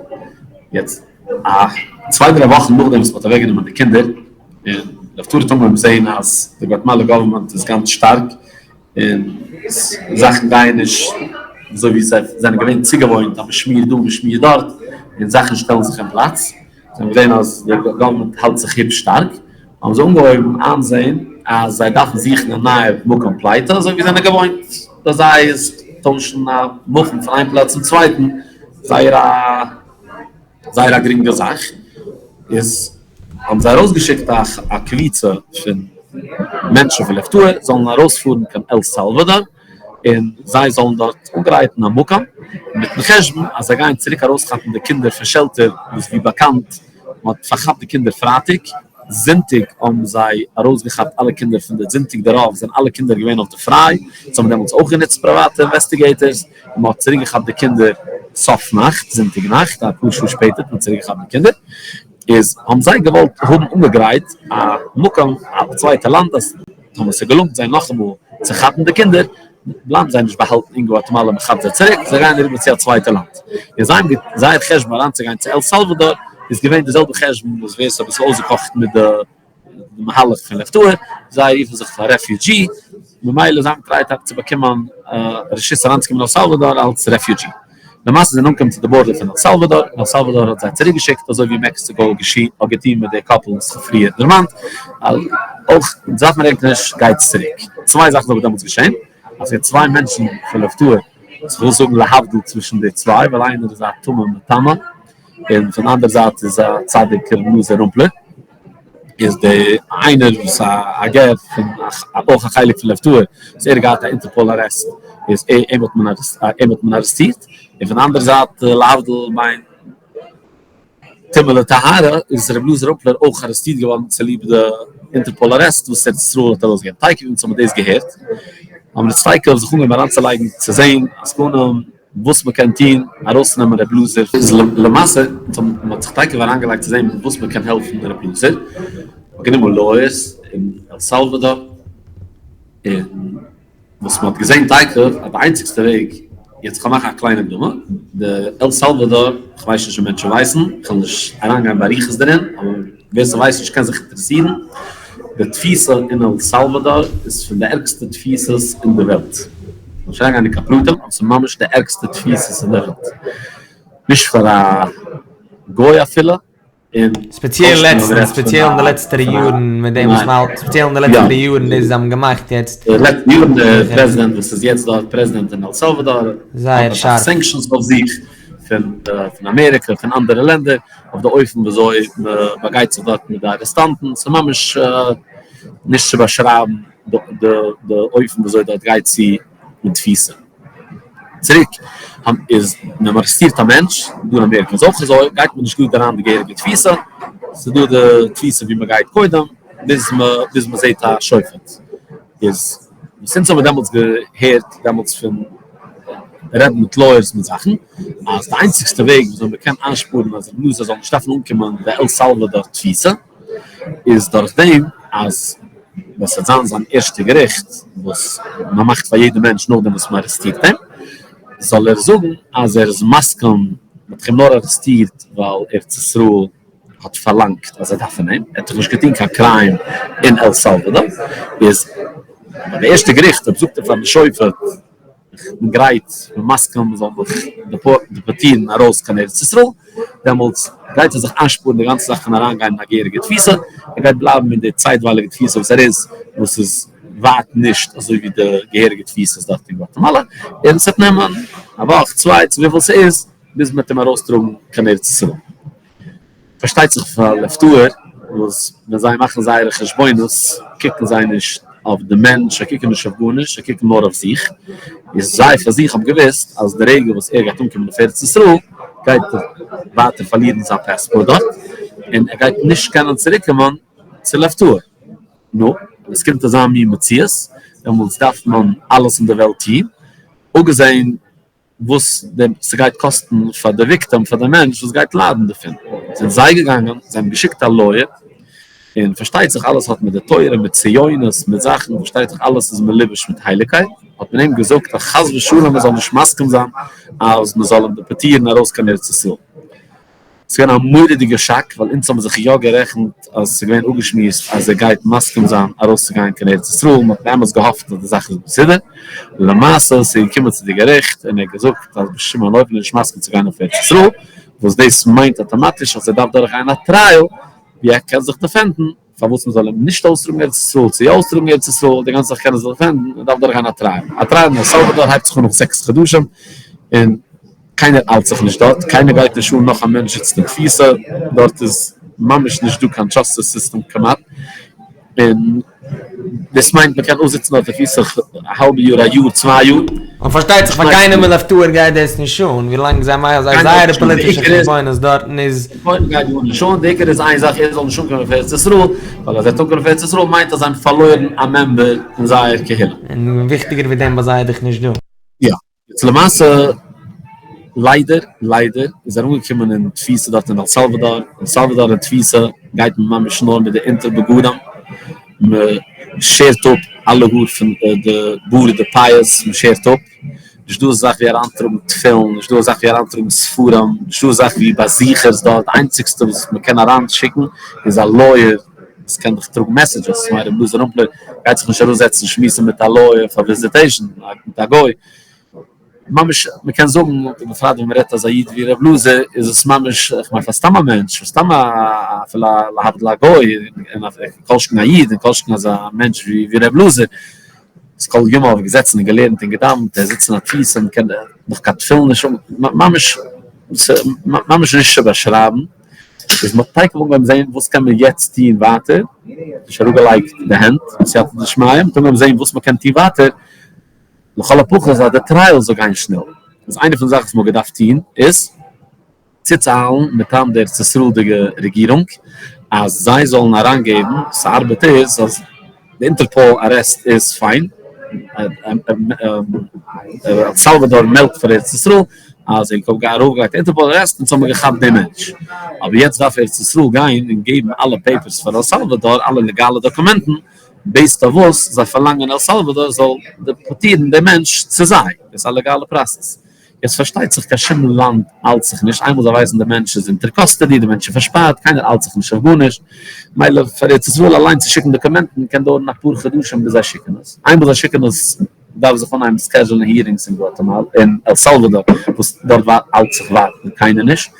יעצט א צוויי דריי וואכן נאכדעם וואס מען האט אוועקגענומען די קינדער, און לב טהור האט אנגעהויבן זעהן אז די גואטמאלע government איז גאנץ שטארק, און זאכן גייען נישט אזוי ווי זיי זענען געווען צוגעוואוינט אז מען שמירט דא מען שמירט דארט און זאכן שטעלן זיך אין פלאץ, זיי האבן געזען אז די government האלט זיך היפש שטארק, האבן זיי אנגעהויבן איינזען אז זיי דארפן זוכן א נייע מקום פליטה אזוי ווי זיי זענען געוואוינט ביי זיי איז טוישן א מקום פון איין פלאץ צום צווייטן זייער א זייער א גרינגע זאך, איז האבן זיי ארויסגעשיקט א קבוצה פון מענטשן פון לב טהור זאלן ארויספארן קיין על סאלוואדאר און זיי זאלן דארט אנגרייטן א מקום, מיטן חשבון אז זיי גייען צוריק ארויסכאפן די קינדער פון shelter וואס ווי באקאנט מען האט פארכאפט די קינדער פרייטאג, זונטאג האבן זיי ארויסגעכאפט אלע קינדער פון די זונטאג דערויף זענען אלע קינדער געווען אויף די פריי, זיי האבן דעמאלטס אויך גענוצט פריוואטע investigators, און מען האט צוריק געכאפט די קינדער סוף נאכט, זונטאג נאכט, אפאר שעה שפעטער האט מען צוריק געכאפט די קינדער, איז האבן זיי געוואלט האבן אנגעגרייט א מקום א צווייטע לאנד אז טאמער ס'געלונגט זיי נאכאמאל צו כאפן די קינדער, בלייבן זיי נישט באהאלטן אין גואטעמאלע מען כאפט זיי צוריק, זיי גייען אריבער צו א צווייטע לאנד. און זיי האבן זייער חשבון אריינצוגיין צו על סאלוואדאר איז געווען די זעלבע חשבון וואס ווער ס'האט אביסל אויסגעקאכט מיט די מהלך פון לב טהור, זיי רופן זיך פאר refugee, ממילא זיי האבן געטרייט צו באקומען רשות אריינצוקומען על סאלוואדאר אלס refugee. למעשה זענען אנגעקומען צו די border פון על סאלוואדאר, און על סאלוואדאר האט זיי צוריק געשיקט אזוי ווי מעקסיקא האט געטון מיט די couple וואס כ'האב פריער דערמאנט, אויך זייט מען רעדט נישט גייטס צוריק. צוויי זאכן איז אבער דעמאלטס געשען, אז ס'געווען צוויי מענטשן פון לב טהור, וואס כ'וויל זאגן להבדיל צווישן די צוויי, ווייל איינער איז א טמא מטמא, און פון די אנדערע זייט איז א צדיק ר' אלעזר רומפלער. איז די איינער וואס א גר פון אויך א חלק פון לב טהור וואס ער האט געהאט א אינטערפאל arrest איז אים האט מען אים האט מען ארעסטירט און פון די אנדערע זייט להבדיל בין טומאה לטהרה איז ר' אלעזר רומפלער אויך ארעסטירט געווארן צוליב די אינטערפאל arrest וואס ארץ ישראל האט ארויסגעגעבן תיכף אונז האבן דאס געהערט האבן אונז תיכף זיך אנגעהויבן אריינצולייגן צו זעהן עסקנים וואס מען קען טון ארויסצונעמען ר' אלעזר. איז למעשה מען האט זיך תיכף אריינגעלייגט צו זען וואס מען קען העלפן ר' אלעזר, מען האט גענומען lawyers אין על סאלוואדאר, און וואס מען האט געזען תיכף אז די איינציגסטע וועג, יעצט כ'וועל מאכן א קליינע הקדמה, די על סאלוואדאר, כ'ווייס נישט אויב מענטשן ווייסן, כ'וועל נישט אריינגיין באריכות דערין, אבער ווער ס'ווייסט נישט קען זיך אינטערעסירן, די תפיסה אין על סאלוואדאר איז פון די ערגסטע תפיסות אין די וועלט. כ'וועל נישט אריינגיין אין קיין פרטים, אבער ס'איז ממש די ערגסטע תפיסות אין די וועלט. נישט פאר א גוי אפילו, און ספעציעל לעצטנס, ספעציעל אין די לעצטערע יארן מיט דעם וואס מ'האלט, ספעציעל אין די לעצטערע יארן דאס זיי האבן געמאכט יעצט. די לעצטע יארן די פרעזידענט וואס איז יעצט דארט פרעזידענט אין על סאלוואדאר זייער האט אסאך שארף. sanctions אויף זיך פון פון אמעריקע פון אנדערע לענדער אויף די אופן וויאזוי מ'באגייט זיך דארט מיט די ארעסטאנטן, ס'איז ממש נישט צו באשרייבן די די אופן וויאזוי דארט גייט צו אין תפיסה. צוריק איז ווען מ'ארעסטירט א מענטש, דא אין אמעריקע איז אויך אזוי, גייט מען נישט גראד אריין די געהעריגע תפיסה, ס'איז דא די תפיסה ווי מ'גייט קודם ביז ביז מ'זעט א שופט. איז וואס אונז האבן דעמאלטס געהערט דעמאלטס פון רעדן מיט lawyers מיט זאכן, אז די איינציגסטע וועג וויאזוי מ'קען איינשפארן אז ר' אלעזר זאל נישט דארפן אנקומען די על סאלוואדאר תפיסה, איז דורך דעם אז ווען ס'וועט זיין זיין ערשטע געריכט וואס מ'מאכט פאר יעדע מענטש נאכדעם וואס מ'ארעסטירט אים, זאל ער זאגן אז ער איז מסכים, מ'האט אים נאר ארעסטירט ווייל ארץ ישראל האט פארלאנגט אז זיי דארפן אים, ער האט דאך נישט געטון קיין crime אין על סאלוואדאר, איז ביי די ערשטע געריכט אויב זאגט ער פארן שופט איך בין גרייט, כ'בין מסכים מ'זאל מיך דעפארטירן ארויס קיין ארץ ישראל, דעמאלטס גייט ער זיך איינשפארן די גאנצע זאך פון אריינגיין אין א געהעריגע תפיסה, ער גייט בלייבן אין די צייטווייליגע תפיסה וואס ער איז, וואס איז ווייט נישט אזוי ווי די געהעריגע תפיסות דארט אין גואטעמאלא, און ס'וועט נעמען א וואך, צוויי, צו וויפיל ס'איז, ביז מ'וועט אים ארויסטראגן קיין ארץ ישראל. פארשטייט זיך פאר לב טהור וואס ווען זיי מאכן זייערע חשבונות קוקן זיי נישט. אויף די מענטש, זיי קוקן נישט אויף גארנישט, זיי קוקן נאר אויף זיך, איז זיי פאר זיך האבן געוואוסט אז די רגע וואס ער גייט אנקומען אויף ארץ ישראל גייט ער ווייטער פארלירן זיין פעספארט דארט, און ער גייט נישט קענען צוריקקומען צו לב טהור. נו, ווען עס קומט אזא מין מציאות, דעמאלטס דארף מען אלעס אין די וועלט טון, אפגעזען וואס ס'גייט קאסטן פאר די וויקטעם, פאר די מענטש וואס גייט ליידן דערפון. זענען זיי געגאנגען, זיי האבן געשיקט א לויער, און פארשטייט זיך אלעס האט מיט די תורה, מיט ציונות, מיט זאכן, פארשטייט זיך אלעס איז מלובש מיט הייליגקייט, האט מען אים געזאגט אז חס ושלום ער זאל נישט מסכים זיין אז מען זאל אים דעפארטירן ארויס קיין ארץ ישראל. ס'איז געווען א מורא'דיגע שאק, ווייל אונז האבן זיך יא גערעכנט אז ס'איז געווען אפגעשמועסט אז ער גייט מסכים זיין ארויסצוגיין קיין ארץ ישראל, מ'האט באמת געהאפט אז די זאך איז מסודר, למעשה ס'איז געקומען צו די געריכט און ער האט געזאגט אז בשום אין אופן איז נישט מסכים צו גיין אויף ארץ ישראל, וואס דאס מיינט אטאמאטיש אז ער דארף דורכגיין א טרייעל ווי ער קען זיך defend ן. פארוואס מען זאל אים נישט אויסטראגן ארץ ישראל צו יא אויסטראגן ארץ ישראל, די גאנצע זאך קען ער זיך defend ן, ער דארף דורכגיין א טרייעל, א טרייעל אין על סאלוואדאר הייבט זיך אן נאך זעקס חדשים, און קיינער איילט זיך נישט דארט, קיינער גייט נישט אן נאך א מענטש זיצט אין תפיסה, דארט איז ממש נישט דא קיין justice system כמעט, און דאס מיינט מען קען אויסזיצן דארט אין תפיסה א האלבע יאר, א יאר, צוויי יאר. און פארשטייט זיך פאר קיינעם אין לב טהור גייט דאס נישט אן, ווילאנג זיי מאכן זיי זייערע פאליטישע חשבונות דארטן איז. גייט גארנישט אן, די עיקר איז איין זאך ער זאל נישט אנקומען אויף ארץ ישראל, ווייל אז ער וועט אנקומען אויף ארץ ישראל מיינט אז זיי האבן פארלוירן א member אין זייער קהילה. און וויכטיגער ווי דעם ביי זיי איז דאך נישט דא. יא. יעצט למעשה ליידער ליידער איז ער אנגעקומען אין תפיסה דארט אין על סאלוואדאר, אין סאלוואדאר אין תפיסה גייט מען ממש נאר מיט די אונטער בגדים, מען שערט אפ אלע האר פון די בארד די פאות, מען שערט אפ, נישט דא אזא זאך ווי אריינטראגן תפילין, נישט דא אזא זאך ווי אריינטראגן ספרים, נישט דא אזא זאך ווי באזוכערס דארט, די איינציגסטע וואס מען קען אריינשיקן איז א לויער וואס קען דיך טראגן messages, כ'מיין רבי אלעזר רומפלער גייט זיך נישט אראפזעצן שמועסן מיט א לויער פאר visitation מיט א גוי, ממש מען קען זאגן, ובפרט ווען מען רעדט אזא איד ווי ר' אלעזר, איז עס ממש, איך מיין פאר סתם א מענטש, פאר סתם א, אפילו א להבדיל א גוי, און כל שכן א איד, און כל שכן אזא מענטש ווי ר' אלעזר, איז כל ימיו געזעצן און געלערנט און געדאווענט, ער זיצט אין א תפיסה, מען קען נאך קיין תפילין נישט האבן, ממש, ממש נישט צו באשרייבן, איז מען האט תיכף אנגעהויבן זען וואס קען מען יעצט טון ווייטער, נישט אראפגעלייגט די הענט, בסייעתא דשמיא, מען האט אנגעהויבן זען וואס מען קען טון ווייטער, לכל הפחות אז די טרייעל זאל גיין שנעל, איז איינע פון די זאכן וואס מען האט געדארפט טון איז צוצאלן מטעם די ארץ ישראל'דיגע רעגירונג אז זיי זאלן אריינגעבן, ס'ארבעט איז אז די אינטערפאל ארעסט איז פיין, על סאלוואדאר מעלדט פאר ארץ ישראל אז ענק האבן ארויפגעלייגט אינטערפאל ארעסט אונז האבן געכאפט דעם מענטש, אבער יעצט דארף ארץ ישראל גיין און געבן אלע papers פאר על סאלוואדאר, אלע לעגאלע דאקומענטן, based אויף וואס זיי פארלאנגען על סאלוואדאר זאל דעפארטירן דעם מענטש צו זיי, דאס איז א לעגאלע פראסעס. יעצט פארשטייט זיך קיין שום לאנד איילט זיך נישט, איינמאל זיי ווייסן דער מענטש איז אונטער custody, דער מענטש איז פארשפארט, קיינער איילט זיך נישט אויף גארנישט, מילא פאר ארץ ישראל אליין צו שיקן דאקומענטן קען דויערן אפאר חדשים ביז זיי שיקן עס, איינמאל זיי שיקן עס דארף זיך אנהייבן schedule ן hearings אין גואטעמאלע אין על סאלוואדאר וואס דארט איילט זיך ווייטער קיינער נישט,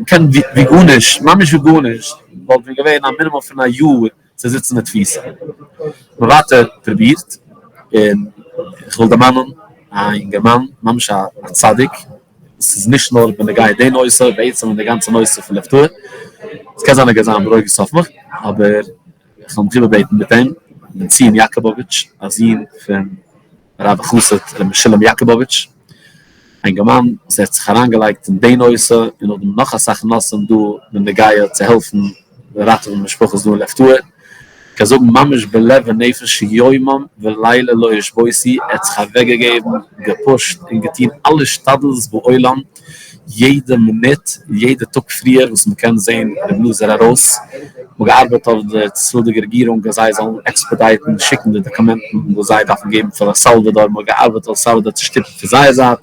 קען ווי גארנישט, ממש ווי גארנישט, וואלט ווען געווען א מינימום פון א יאר צו זיצן אין תפיסה. מ'האט ווייטער פרובירט, און איך וויל דערמאנען א אינגערמאן, ממש א צדיק, עס איז נישט נאר בנוגע די נושא, בעצם אין די גאנצע נושא פון לב טהור, עס קען זיין ער גייט זיין ברוגז אויף מיך, אבער איך וועל מיך איבערבעטן מיט אים, בן ציון יאקאבאוויטש, א זון פון הרב החסיד ר' משולם יאקאבאוויטש, א אינגערמאן וואס ער האט זיך אריינגעלייגט אין די נושא און נאכדעם נאך אסאך נושאים דא בנוגע צו העלפן ראטעווען משפחות דא אין לב טהור, כ'קען זאגן ממש בלב ונפש יומם ולילה לא ישבותו, ער האט זיך אוועקגעגעבן, געפושט און געטון אלע השתדלות בעולם, יעדע מינוט, יעדע טאג פריער וואס מ'קען זען ר' אלעזר ארויס, מ'האט געארבעט אויף די ארץ ישראל'דיגע רעגירונג אז זיי זאלן expedite ן שיקן די דאקומענטן וואס זיי דארפן געבן פאר על סאלוואדאר, מ'האט געארבעט על סאלוואדאר צו שטופן פון זייער זייט,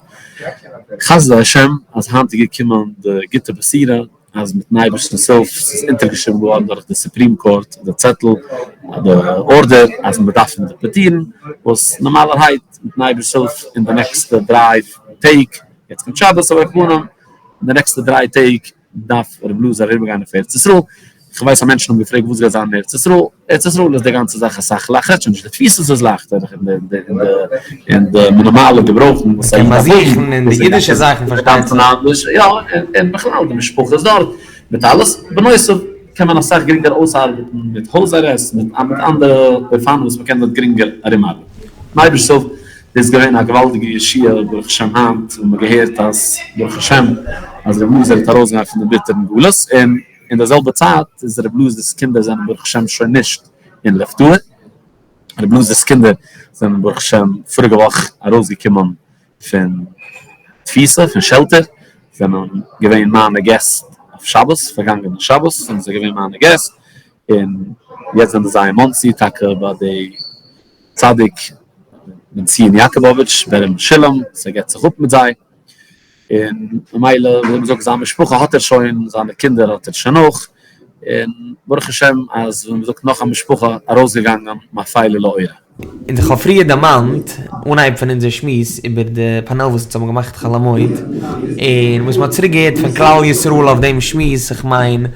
חסדי השם אז היינט איז געקומען די גוטע בשורה אז מיטן אייבערשטנ'ס הילף ס'איז אונטערגעשריבן געווארן דורך די Supreme Court די צעטל, די order אז מ'דארף אים דעפארטירן, וואס נארמאלערהייט מיטן אייבערשטנ'ס הילף אין די נעקסטע דריי טעג יעצט קומט שבת אבער עכ"פ אין די נעקסטע דריי טעג דארף ר' אלעזר אריבערגיין אויף ארץ ישראל, איך ווייס אז מענטשן האבן געפרעגט וואס גייט זיין אין ארץ ישראל, ארץ ישראל איז די גאנצע זאך אסאך לייכטער, כ'רעד שוין נישט די תפיסות איז לייכטער, און די מינימאלע געברויכן וואס א איד דארף האבן, און די אידישע זאכן פארשטייט זיך. יא, און בכלל די משפחה איז דארט, מיט אלעס, בנוסף. קען מען אסאך גרינגער אויסארבעטן מיט הויז ארעסט מיט אנדערע אופנים וואס מען קען דארט גרינגער ארומארבעטן. מיטן אייבערשטנ'ס הילף דאס איז געווען א געוואלדיגע ישועה ברוך השם היינט האבן מיר געהערט אז ברוך השם אז ר' אלעזר האט ארויסגיין פון די ביטערן גלות און אין די זעלבע צייט איז ר' אלעזר'ס קינדער זענען ברוך השם שוין נישט אין לב טהור, ר' אלעזר'ס קינדער זענען ברוך השם פאריגע וואך ארויסגעקומען פון תפיסה פון שעלטער, זענען געווען מיינע געסט אויף שבת, פארגאנגענע שבת זענען זיי געווען מיינע געסט, און יעצט זענען זיי אין מאנסי טאקע ביי די צדיק בן ציון יאקאבאוויטש בן ר' משולם, וואס ער געבט זיך אפ מיט זיי, און ממילא ווי מ'זאגט זיין משפחה האט ער שוין, זיינע קינדער האט ער שוין אויך, און ברוך השם אז ווי מ'זאגט נאך א משפחה ארויסגעגאנגען מאפילה לאורה. און איך האב פריער דערמאנט אנהייב פון אונזער שמועס איבער די פאנעל וואס אונז האבן געמאכט חול המועד, און וואס מ'האט צוריק געהערט פון כלל ישראל אויף דעם שמועס, איך מיין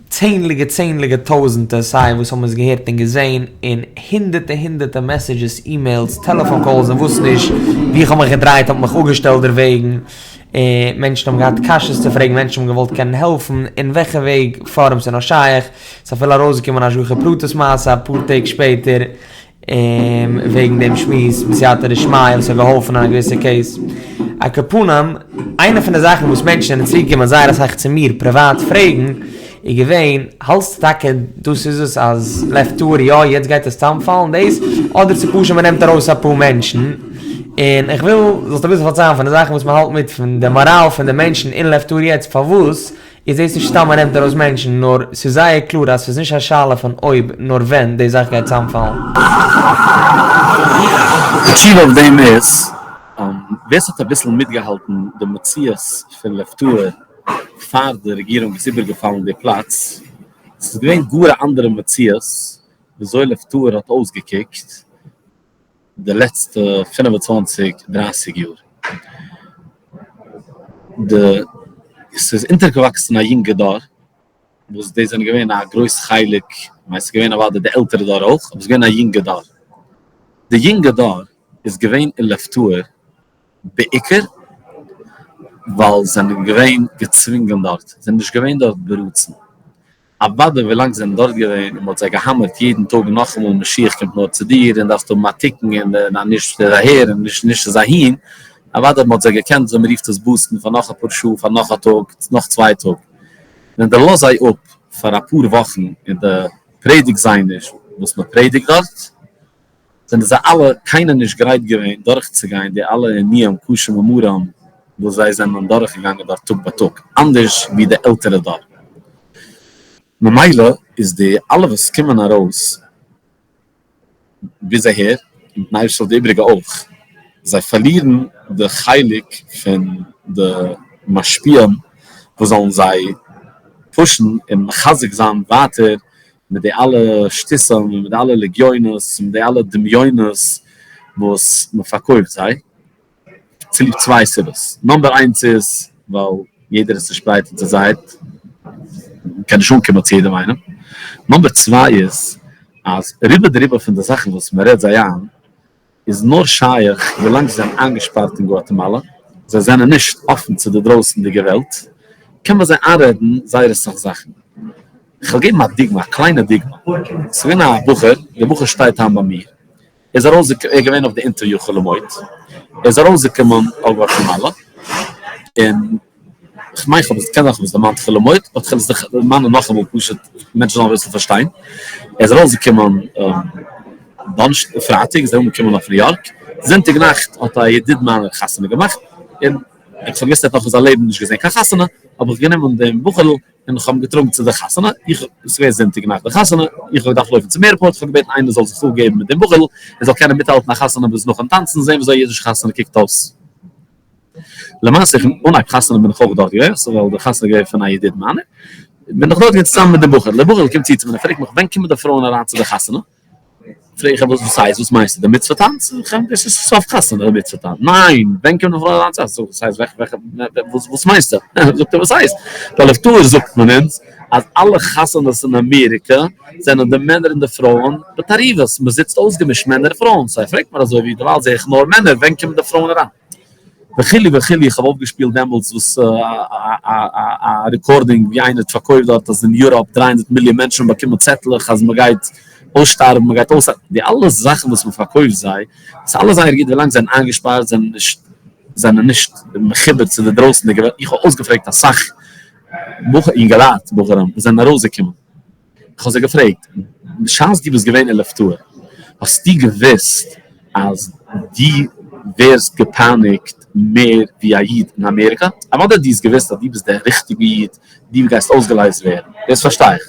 צענדליגע צענדליגע טויזענטע סיי וואס האבן עס געהערט און געזען, און הונדערטע הונדערטע מעסעדזשעס, אימעילס, טעלעפאן קאלס און וואס נישט, ווי איך האב מיך געדרייט האט מען מיך אפגעשטעלט דערוועגן, און מענטשן האבן געהאט קשיות צו פרעגן, מענטשן האבן געוואלט קענען העלפן, אין וועלכע וועג פארעם ס'איז נאר שייך, ס'איז אפילו ארויסגעקומען א השגחה פרטית מעשה אפאר טעג שפעטער, און וועגן דעם שמועס בסייעתא דשמיא וואס האט געהאלפן אין א געוויסע קעיס. על כל פנים, איינע פון די זאכן וואס מענטשן זענען צוגעקומען זייער אסאך צו מיר פריוואט פרעגן, איז געווען, האלטסטו טאקע דאס איז עס אז לב טהור יא יעצט גייט עס צאמפאלן דאס, אדער ס'איז פשוט מ'נעמט ארויס אפאר מענטשן, און איך וויל זאלסט אביסל פארציילן פון די זאכן וואס מ'האלט מיט פון די מאראל פון די מענטשן אין לב טהור יעצט פארוואס איז דאס נישט סתם מ'נעמט ארויס מענטשן, נאר ס'איז זייער קלאר אז ס'איז נישט א שאלה פון אויב, נאר ווען די זאך גייט צאמפאלן. די תשובה אויף דעם איז, ווער ס'האט אביסל מיטגעהאלטן די מציאות פון לב טהור פאר די רעגירונג איז איבערגעפאלן די פלאץ, ס'איז געווען גאר א אנדערע מציאות וויאזוי לב טהור האט אויסגעקוקט די לעצטע פינף און צוואנציג דרייסיג יאר. די ס'איז אונטערגעוואקסן א יונגע דור וואס די זענען געווען א גרויס חלק, כ'מיין ס'איז געווען אוודאי די עלטערע דור אויך, אבער ס'איז געווען א יונגע דור. די יונגע דור איז געווען אין לב טהור בעיקר ווייל זיי זענען געווען געצווינגען דארט, זיי זענען נישט געווען דארט ברצון. אוודאי ווילאנג זיי זענען דארט געווען און מען האט זיי געהאמערט יעדן טאג נאכאמאל משיח קומט נאר צו דיר און דארפסט האבן א תיקון און און נישט איז אהער און נישט נישט איז אהין, אוודאי מען האט זיי געקענט ווי מען רופט עס בוסטן פאר נאך אפאר שעה פאר נאך א טאג נאך צוויי טאג. ווען דו לאז זיי אפ פאר אפאר וואכן און דו פרעדיגסט זיי נישט וואס מען פרעדיגט דארט, זענען זיי אלע קיינער נישט גרייט געווען דורכצוגיין די אלע עינויים קשים ומרים וואס זיי זענען דורכגעגאנגען דארט טאג ביי טאג, אנדערש ווי די עלטערע דור. ממילא איז די אלע וואס קומען ארויס ביז אהער, און מיטן אייבערשטנ'ס הילף די איבריגע אויך, זיי פארלירן די חלק פון די משפיעים וואס זאלן זיי פושן און מחזק זיין ווייטער מיט די אלע שטותים און מיט די אלע לגיונות און מיט די אלע דמיונות וואס מען פארקויפט זיי, צוליב צוויי סיבות, נאמבער איינס איז ווייל יעדער איז צושפרייט און צוזייט, מען קען נישט אנקומען צו יעדעם איינעם, נאמבער צוויי איז אז רובא דרובא פון די זאכן וואס מען רעדט זיי איין איז נאר שייך ווילאנג זיי זענען איינגעשפארט אין גואטעמאלא, זיי זענען נישט אפן צו די דרויסנדיגע וועלט, קען מען זיי איינרעדן זייער אסאך זאכן. כ'וועל געבן א דוגמא, א קליינע דוגמא. ס'איז געווען א בחור, דער בחור שטייט היינט ביי מיר, ער איז ארויס, ער איז געווען אויף די אינטערוויו חול המועד, ער איז ארויסגעקומען אויף גואטעמאלא, און כ'מיין כ'האב עס, קען זיין כ'האב עס דערמאנט חול המועד, באט כ'וועל עס דערמאנען נאכאמאל פשוט מענטשן זאלן אביסל פארשטיין. ער איז ארויסגעקומען דאנערשטאג, פרייטאג איז ער אנגעקומען אויף ניו יארק, זונטאג נאכט האט א ידיד מיינער חתונה געמאכט, און איך האב געוואוסט ער האט נאך אין זיין לעבן נישט געזען קיין חתונה, האב איך גענומען דעם בחור'ל און איך האב אים געטראגן צו די חתונה, איך, עס איז געווען זונטאג נאכט די חתונה, איך האב געדארפט לויפן צום עירפארט, איך האב געבעטן איינער זאל זיך אפגעבן מיט דעם בחור'ל, ער זאל קענען מיטהאלטן א חתונה ביז נאכן טאנצן, זען וויאזוי א אידישע חתונה קוקט אויס. למעשה איך אנהייב חתונה בין איך אויך דארט געווען, ס'איז ווייל די חתונה איז געווען פון א ידיד מיינער, בין איך דארט געווען צוזאמען מיט די בחור, דער בחור'ל קומט צו צו מיר און פרעגט מיך ווען קומען די פרויען אריין צו די חתונה? פרעג איך אים וואס הייסט וואס מיינסטו די מצוה טאנץ? זאג איך אים דאס איז סוף חתונה די מצוה טאנץ, ניין ווען קומען די פרויען אריין צו חתונה? זאג איך וואס הייסט וועלכע וואס מיינסטו? זאגט ער וואס הייסט ביי לב טהור זאגט מען אונז אז אלע חתונות אין אמעריקע זענען די מענער און די פרויען בתערובות, מען זיצט אויסגעמישט מענער און פרויען, סא ער פרעגט מיר אזוי ווי דערווייל זע איך נאר מענער ווען קומען די פרויען אריין? וכו' וכו', איך האב אויפגעשפילט דעמאלטס וואס א recording ווי איינער האט פארקויפט דארט אז אין יוראפ 300 מיליאן מענטשן האבן באקומען צעטלעך אז מען גייט אויסשטארבן, מען גייט אויס, די אלע זאכן וואס מען פארקויפט זיי, ס'איז אלעס זייער גוט ווילאנג זיי זענען איינגעשפארט, זענען נישט זענען נישט מחובר צו די דרויסנדיגע וועלט, איך האב אויסגעפרעגט אסאך אינגעלייט בחורים וואס זענען ארויסגעקומען, איך האב זיי געפרעגט, בשעת דו ביסט געווען אין לב טהור, האסטו געוואוסט אז דו ווערסט געפייניגט מער ווי א איד אין אמעריקא? אוודאי דו האסט געוואוסט אז דו ביסט דער ריכטיגער איד, דו גייסט אויסגעלייזט ווערן, דאס פארשטיי איך,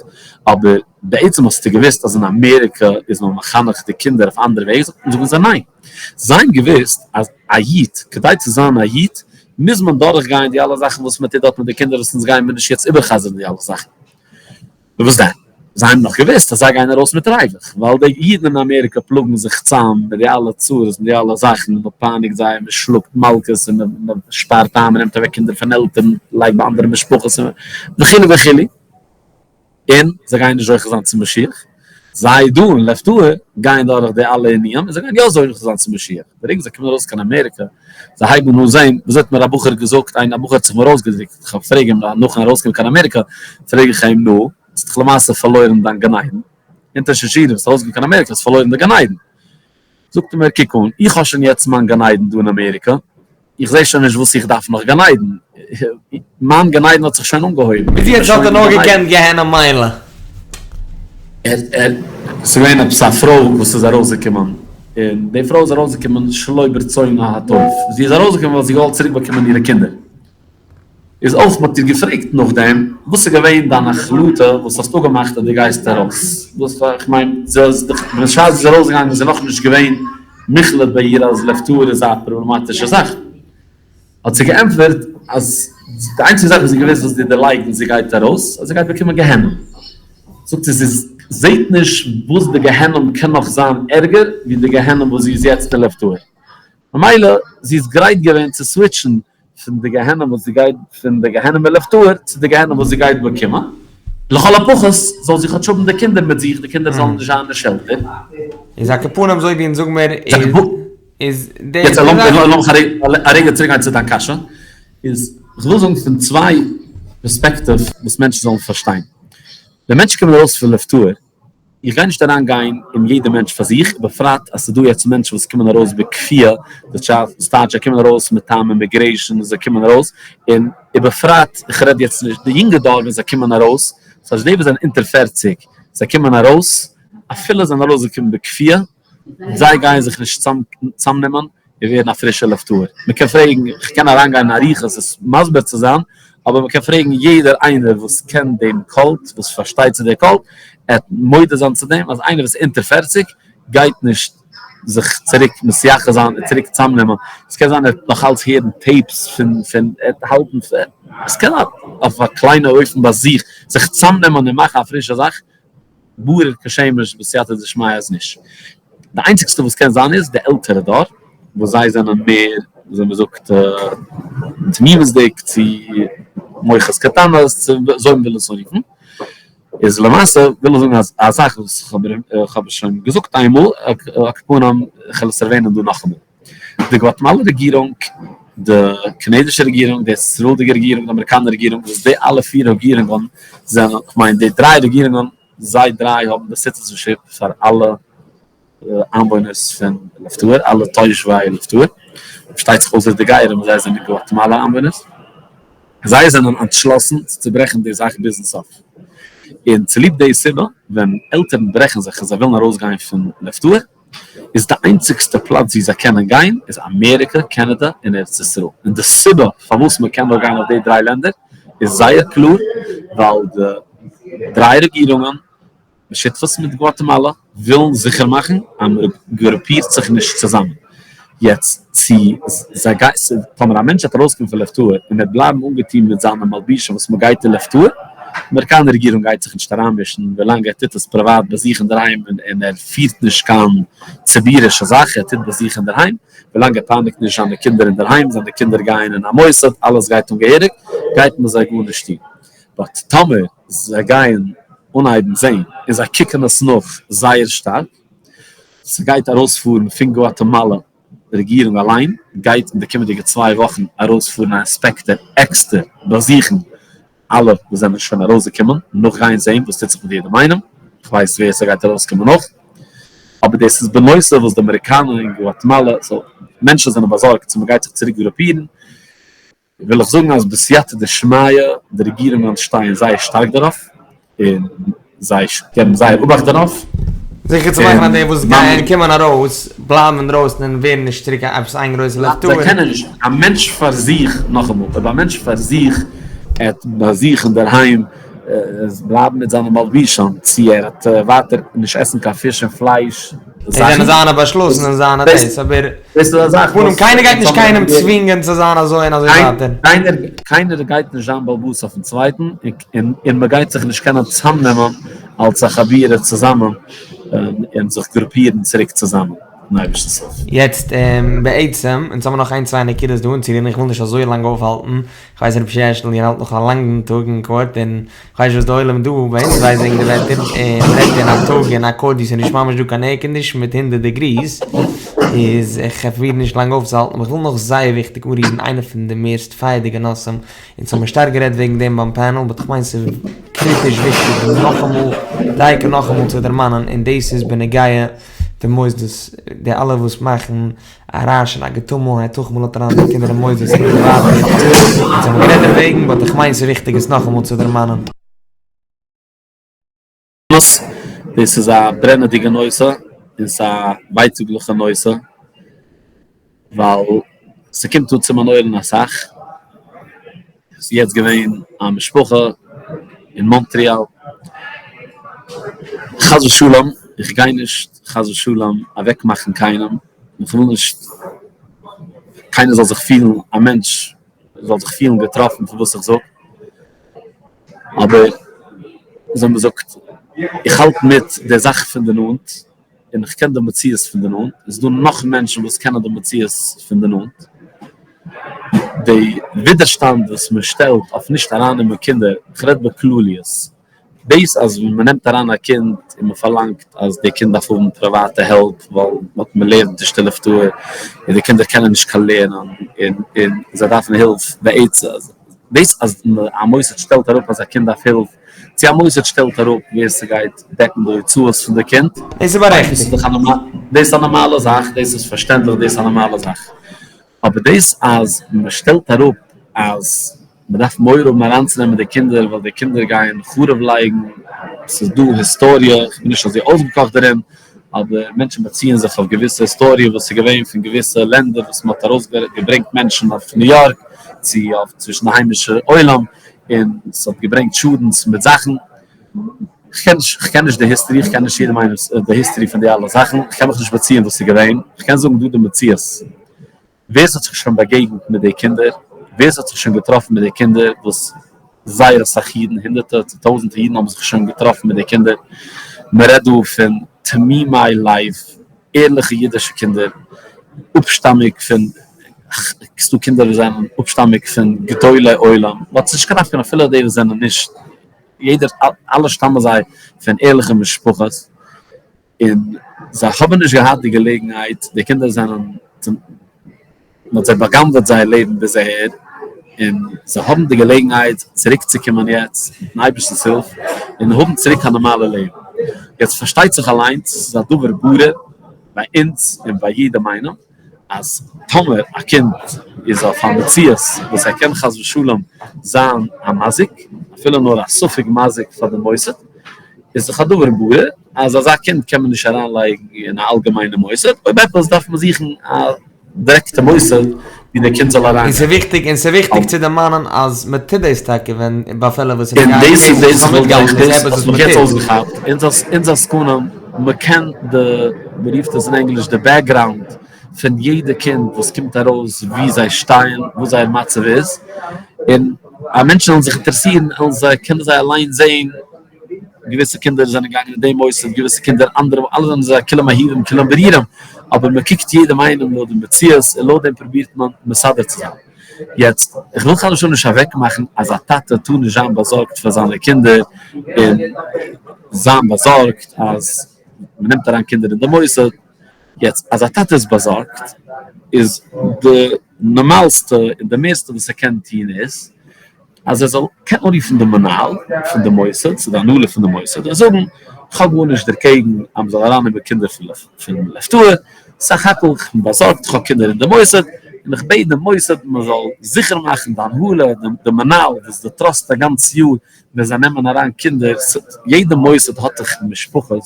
אבער בעצם האסטו געוואוסט אז אין אמעריקא איז מען מחנך די קינדער אויף אנדערע וועג? זאגן זיי ניין. זיי האבן געוואוסט אז א איד, כדי צו זיין א איד, מוז מען דורכגיין די אלע זאכן וואס מען טוט דארט מיט די קינדער וואס אונז גייען מיר נישט יעצט איבער'חזר'ן די אלע זאכן. נו וואס דען? זיי האבן נאך געוואוסט אז זיי גייען ארויס מיט ריווח, ווייל די אידן אין אמעריקא פלאגן זיך צאם מיט די אלע צרות, מיט די אלע זאכן, מען פייניגט זיי, מען שלאגט מלקות, און מען שפארט איין, מען נעמט אוועק קינדער פון עלטערן, לייגט ביי אנדערע משפחות, וכו' וכו', און זיי גייען נישט זוכה זיין צו משיח. זיי דא אין לב טהור גייען דורך די אלע עינויים און זיי גייען יא זוכה זיין צו משיח. די רגע זיי קומען ארויס קיין אמעריקא, זיי הייבן אן זען, וויאזוי האט מיר א בחור געזאגט, איין א בחור האט זיך מיר אויסגעדרוקט, איך פרעג אים נאכן ארויסקומען קיין אמעריקא, פרעג איך אים, נו, האסט דאך למעשה פארלוירן דיין גן עדן, אונטערשטע שורה ביסט ארויסגעקומען קיין אמעריקא, האסט פארלוירן די גן עדן. זאגט ער מיר, קוק אן, איך האב שוין יעצט מיין גן עדן דא אין אמעריקא, איך זע שוין נישט וואס איך דארף נאך גן עדן, מיין גן עדן האט זיך שוין אנגעהויבן. ביז יעצט האט ער נאר געקענט גיהנום מילא. ער ער ס'איז געווען עפעס א פרוי וואס איז ארויסגעקומען, און די פרוי איז ארויסגעקומען שלא ברצונה הטוב, זי איז ארויסגעקומען ווייל זי האט געוואלט צוריק באקומען אירע קינדער. איז אויך מ'האט איר געפרעגט נאכדעם, וואס איז געווען דיין החלטה וואס האסט אפגעמאכט אז דו גייסט ארויס? וואס פאר, איך מיין, זי איז דאך, בשעת זי איז ארויסגעגאנגען איז זי נאכנישט געווען מוחלט ביי איר אז לב טהור איז א פראבלעמאטישע זאך. האט זי געענטפערט אז די איינציגע זאך וואס זי האט געוואוסט וואס זי דערלייגט ווען זי גייט ארויס, אז זי גייט באקומען גיהנום. זאגט זי, זי זעט נישט וואס די גיהנום קען נאך זיין ערגער ווי די גיהנום וואס זי איז יעצט אין לב טהור. ממילא זי איז גרייט געווען צו switch ן פון די גיהנום וואס זי גייט פון די גיהנום אין לב טהור צו די גיהנום וואס זי גייט באקומען, לכל הפחות זאל זי כאטש האבן די קינדער מיט זיך, די קינדער זאלן נישט זיין אין shelter. איז על כל פנים אזוי ווי אונז זאגן מיר איז די יעצט לאמיך א רגע צוריק גיין צו דיין קשיא, איז איך וויל זאגן פון צוויי פערספעקטיוו וואס מענטשן זאלן פארשטיין, ווען מענטשן קומען ארויס פון לב טהור, איך גיי נישט אריין גיין אין יעדע מענטש פאר זיך, ובפרט אז ס'איז דא יעצט מענטשן וואס קומען ארויס בכפייה, דאס טייטש זיי קומען ארויס מטעם immigration, זיי קומען ארויס, און ובפרט, איך רעד יעצט נישט די יונגע דור ווען זיי קומען ארויס, דאס הייסט די וואס זענען אונטער פערציג, זיי קומען ארויס, אפילו זיי זענען ארויסגעקומען בכפייה, זיי גייען זיך נישט צאמנעמען און ווערן א פרישע לב טהור. מען קען פרעגן, איך קען אריינגיין אין אריכות עס מסביר צו זיין, אבער מען קען פרעגן יעדער איינער וואס קען דעם קולט, וואס פארשטייט צו דער קולט, ער וועט מודה זיין צו דעם אז איינער וואס איז אונטער פערציג גייט נישט זיך צוריק מתייחס זיין און צוריק צאמנעמען. עס קען זיין ער וועט נאך אלץ הערן tapes פון פון ער וועט האלטן, עס קען זיין אויף א קליינע אופן ביי זיך זיך צאמנעמען און מאכן א פרישע זאך, ברור כשמש בסייעתא דשמיא אז נישט. די איינציגסטע וואס קען זיין איז די עלטערע דור וואס זיי זענען מער וויאזוי מען זאגט תמימות'דיג צו מוחות קטנות צו וויאזוי מען וויל עס אנרופן. איז למעשה וויל איך זאגן אז א זאך וואס איך האב שוין געזאגט איינמאל, על כל פנים איך וועל עס ערווענען דא נאכאמאל. די גוואטעמאלע רעגירונג, די קאנאדישע רעגירונג, די ארץ ישראל'דיגע רעגירונג, די אמעריקאנער רעגירונג, וואס די אלע פיר רעגירונגען זענען, כ'מיין די דריי רעגירונגען, זיי דריי האבן די citizenship פאר אלע איינוואוינערס פון לב טהור, אלע תושבי לב טהור, פארשטייט זיך אויסער די גרים וואס זיי זענען גוואטעמאלע איינוואוינערס. זיי זענען אנטשלאסן צו צוברעכן די זאך ביזן סוף, און צוליב די סיבה ווען עלטערן ברעכן זיך און זיי ווילן ארויסגיין פון לב טהור, איז די איינציגסטע פלאץ ווי זיי קענען גיין איז אמעריקע, קענעדע און ארץ ישראל, און די סיבה פארוואס מען קען נאר גיין אויף די דריי לענדער איז זייער קלאר, ווייל די דריי רעגירונגען בשותפות מיט גואטעמאלא ווילן זיכער מאכן אז מען גרופירט זיך נישט צוזאמען. יעצט צו זיי גייט טאמער א מענטש וועט ארויסקומען פון לב טהור און וועט בלייבן אנגעטון מיט זיינע מלבישים וואס מען גייט אין לב טהור, אמעריקאנער רעגירונג גייט זיך נישט אריינמישן ווילאנג ער טוט עס פריוואט ביי זיך אינדערהיים און ער פירט נישט קיין ציבור'ישע זאך, ער טוט ביי זיך אינדערהיים, ווילאנג ער פייניגט נישט זיינע קינדער אינדערהיים, זיינע קינדער גייען אין א מוסד, אלעס גייט אן געהעריג, גייט מען זיי גארנישט טון. but טאמער זיי גייען אנהייבן זען און זיי קוקן עס נאך זייער שטארק, ס'גייט ארויספארן פון גואטעמאלע. רעגירונג אליין גייט אין די קומענדיגע צוויי וואכן ארויספארן א אינספעקטאר עקסטער באזוכן אלע וואס זענען שוין ארויסגעקומען, נאכגיין זען וואס טוט זיך מיט יעדעם איינעם, כ'ווייס ווער ס'גייט ארויסקומען נאך, אבער דאס איז בנוסף וואס די אמעריקאנער אין גואטעמאלע, סאו מענטשן זענען באזארגט צו מ'גייט זיך צוריק גרופירן, וויל איך זאגן אז בסייעתא דשמיא די רעגירונגען שטייען זייער שטארק דערויף, און זיי געבן זייער אבאכט דערויף. זיכער צו מאכן אז די וואס גייען קומען ארויס בלייבן אינדרויסן און ווערן נישט צוריק עפעס איין גרויסע לב טהור. זיי קענען נישט, א מענטש פאר זיך, נאכאמאל, אויב א מענטש פאר זיך עט ביי זיך אינדערהיים בלייבן מיט זיינע מלבישים, צו ער עט ווייטער נישט עסן קיין פיש און פלייש, דאס זענען זיינע באשלוסן און זיינע דאס, אבער דאס איז א זאך וואס קיינער גייט נישט קיינעם צווינגען צו זיין אזוי און אזוי ווייטער. קיינער קיינער גייט נישט זיין בעל הבית אויפן צווייטן, און מען גייט זיך נישט קענען צאמנעמען אלס א חבורה צוזאמען און זיך גרופירן צוריק צוזאמען, מיטן אייבערשטנ'ס הילף. יעצט בעצם, אונז האבן נאך איין צוויי נקודות דא אנצורירן, איך וויל נישט אזוי לאנג אויפהאלטן, כ'ווייס ר' הערשל איר האלט נאך א לאנגן טאג אין קאורט און כ'ווייס נישט וואס די עולם דא ביי אונז ווייסט וועגן די וועטער און מ'רעדט אין א טאג אין א קאורט ווי ס'איז נישט ממש דא קיין עירקאנדישן מיט הונדערט דעגריס איז איך פרוביר נישט לאנג אויפצוהאלטן אבער כ'וויל נאך זייער וויכטיג אנרירן איינע פון די מערסט פייערדיגע נושאים אונז האבן שטארק גערעדט וועגן דעם ביים פענעל באט כ'מיין ס'איז קריטיש וויכטיג נאכאמאל דייקא נאכאמאל צו דערמאנען און דאס איז בנוגע די מוסדות די אלע וואס מאכן א רעש און א געטומל היתכן מ'לאזט אריין די קינדער אין מוסדות און אזוי ווייטער, אונז האבן גערעדט דערוועגן באט איך מיין ס'איז וויכטיג עס נאכאמאל צו דערמאנען. דאס איז א ברענעדיגע נושא און ס'איז א ווייטאגליכע נושא ווייל ס'קומט אן צו מיין אויערן אסאך, ס'איז יעצט געווען א משפחה אין מאנטריאל, חס ושלום איך גיי נישט חס ושלום אוועק מאכן קיינעם, און כ'וויל נישט קיינער זאל זיך פילן, א מענטש זאל זיך פילן געטראפן פון וואס איך זאג, אבער אזוי מ'זאגט, איך האלט מיט די זאך פון די נאנט, און איך קען די מציאות פון די נאנט, און ס'איז דא נאך מענטשן וואס קענען די מציאות פון די נאנט. די ווידערשטאנד וואס מען שטעלט אויף נישט ארייננעמען קינדער, איך רעד בכלליות, דאס אז מען נעמט אריין א קינד און מען פארלאנגט אז די קינד דארף האבן פריוואטע העלפ ווייל מען לערנט נישט לב טהור און די קינדער קענען נישט קיין לערנען און און זיי דארפן הילף בעצם, דאס אז א מוסד שטעלט אראפ אז א קינד דארף הילף, צו א מוסד שטעלט אראפ ווער ס'גייט דעקן די הוצאות פון די קינד, דאס איז בארעכטיגט. דאס איז א נארמאלע זאך, דאס איז פארשטענדליך, דאס איז א נארמאלע זאך. אבער דאס אז מען שטעלט אראפ אז מען דארף מורא האבן אריינצונעמען די קינדער ווייל די קינדער גייען חרוב לייגן, ס'איז דא היסטאריע, איך בין נישט אזוי אויסגעקאכט דערין, אבער מענטשן באציען זיך אויף געוויסע היסטאריע וואס איז געווען פון געוויסע לענדער וואס מען האט ארויסגעברענגט מענטשן אויף ניו יארק צו אויף צווישן די היימישע עולם און ס'האט געברענגט שאדנס מיט זאכן. כ'קען נישט, כ'קען נישט די היסטערי, כ'קען נישט יעדעם איינעמ'ס די היסטערי פון די אלע זאכן, כ'קען מיך נישט באציען וואס ס'איז געווען, כ'קען זאגן דא די מציאות. ווער ס'האט זיך שוין באגעגנט מיט די קינדער, ווער ס'האט זיך שוין געטראפן מיט די קינדער, וואס זייער אסאך אידן, הונדערטער צו טויזנטער אידן האבן זיך שוין געטראפן מיט די קינדער, מ'רעדט דא פון תמימי לב, ערליכע אידישע קינדער, אפשטאמיג פון, ס'דא קינדער וואס זענען אפשטאמיג פון גדולי עולם, באט ס'נישט קיין נפקא מינה אפילו די וואס זענען נישט, יעדער, אלע שטאמען זיי פון ערליכע משפחות, און זיי האבן נישט געהאט די געלעגנהייט, די קינדער זענען, מען האט זיי בא'גנב'עט זייער לעבן ביז אהער, און זיי האבן די געלעגנהייט צוריק צו קומען יעצט מיט'ן אייבערשטנ'ס הילף, און האבן צוריק א נארמאלע לעבן. יעצט פארשטייט זיך אליינס, ס'איז א דבר ברור ביי אונז און ביי יעדעם איינעם, אז טאמער א קינד איז אויף א מציאות וואס ער קען חס ושלום זיין א מזיק, אפילו נאר א ספק מזיק פאר די מוסד, איז דאך א דבר ברור אז אזא קינד קען מען נישט אריינלייגן אין א אלגעמיינע מוסד, אויב עפעס דארף מען זוכן א דירעקטע מוסד ווי די קינד זאל אריינגיין. און ס'איז וויכטיג און ס'איז וויכטיג צו דערמאנען אז מען טוט דאס טאקע ווען ביי פעלער וואס און דאס איז דאס וואס איך דאס האסט מיך יעצט אויסגעכאפט, אונז עסקנים, מען קען די, מען רופט עס אין ענגליש די בעקגראונד פון יעדע קינד וואס קומט ארויס וואו זיי שטייען, וואס זייער מצב איז, און אז מענטשן וועלן זיך אינטערעסירן וועלן זיי קענען זיי אליין זען, געוויסע קינדער זענען געגאנגען אין די מוסד, געוויסע קינדער אנדערע, אלע זענען זיי כולם אהובים כולם ברורים, אבער מען קוקט יעדעם איינעם לויט די מציאות און לויט דעם פרובירט מען מסדר צו זיין. יעצט, איך וויל חס ושלום נישט אוועקמאכן אז א טאטע טאר נישט זיין באזארגט פאר זיינע קינדער און זיין באזארגט אז מען נעמט אריין קינדער אין די מוסד, יעצט אז א טאטע איז באזארגט. איז די נארמאלסטע און די מערסטע וואס ער קען טון איז אז ער זאל קען אנרופן די מנהל פון די מוסד צו די הנהלה פון די מוסד און זאגן כ'האב גארנישט דערקעגן אז מ'זאל ארייננעמען קינדער פון לב טהור, סך הכל כ'בין באזארגט כ'האב קינדער אין די מוסד און איך בעט די מוסד מ'זאל זיכער מאכן די הנהלה די מנהל וואס דו trust א גאנץ יאר ווען זיי נעמען אריין קינדער, יעדע מוסד האט דאך משפחות,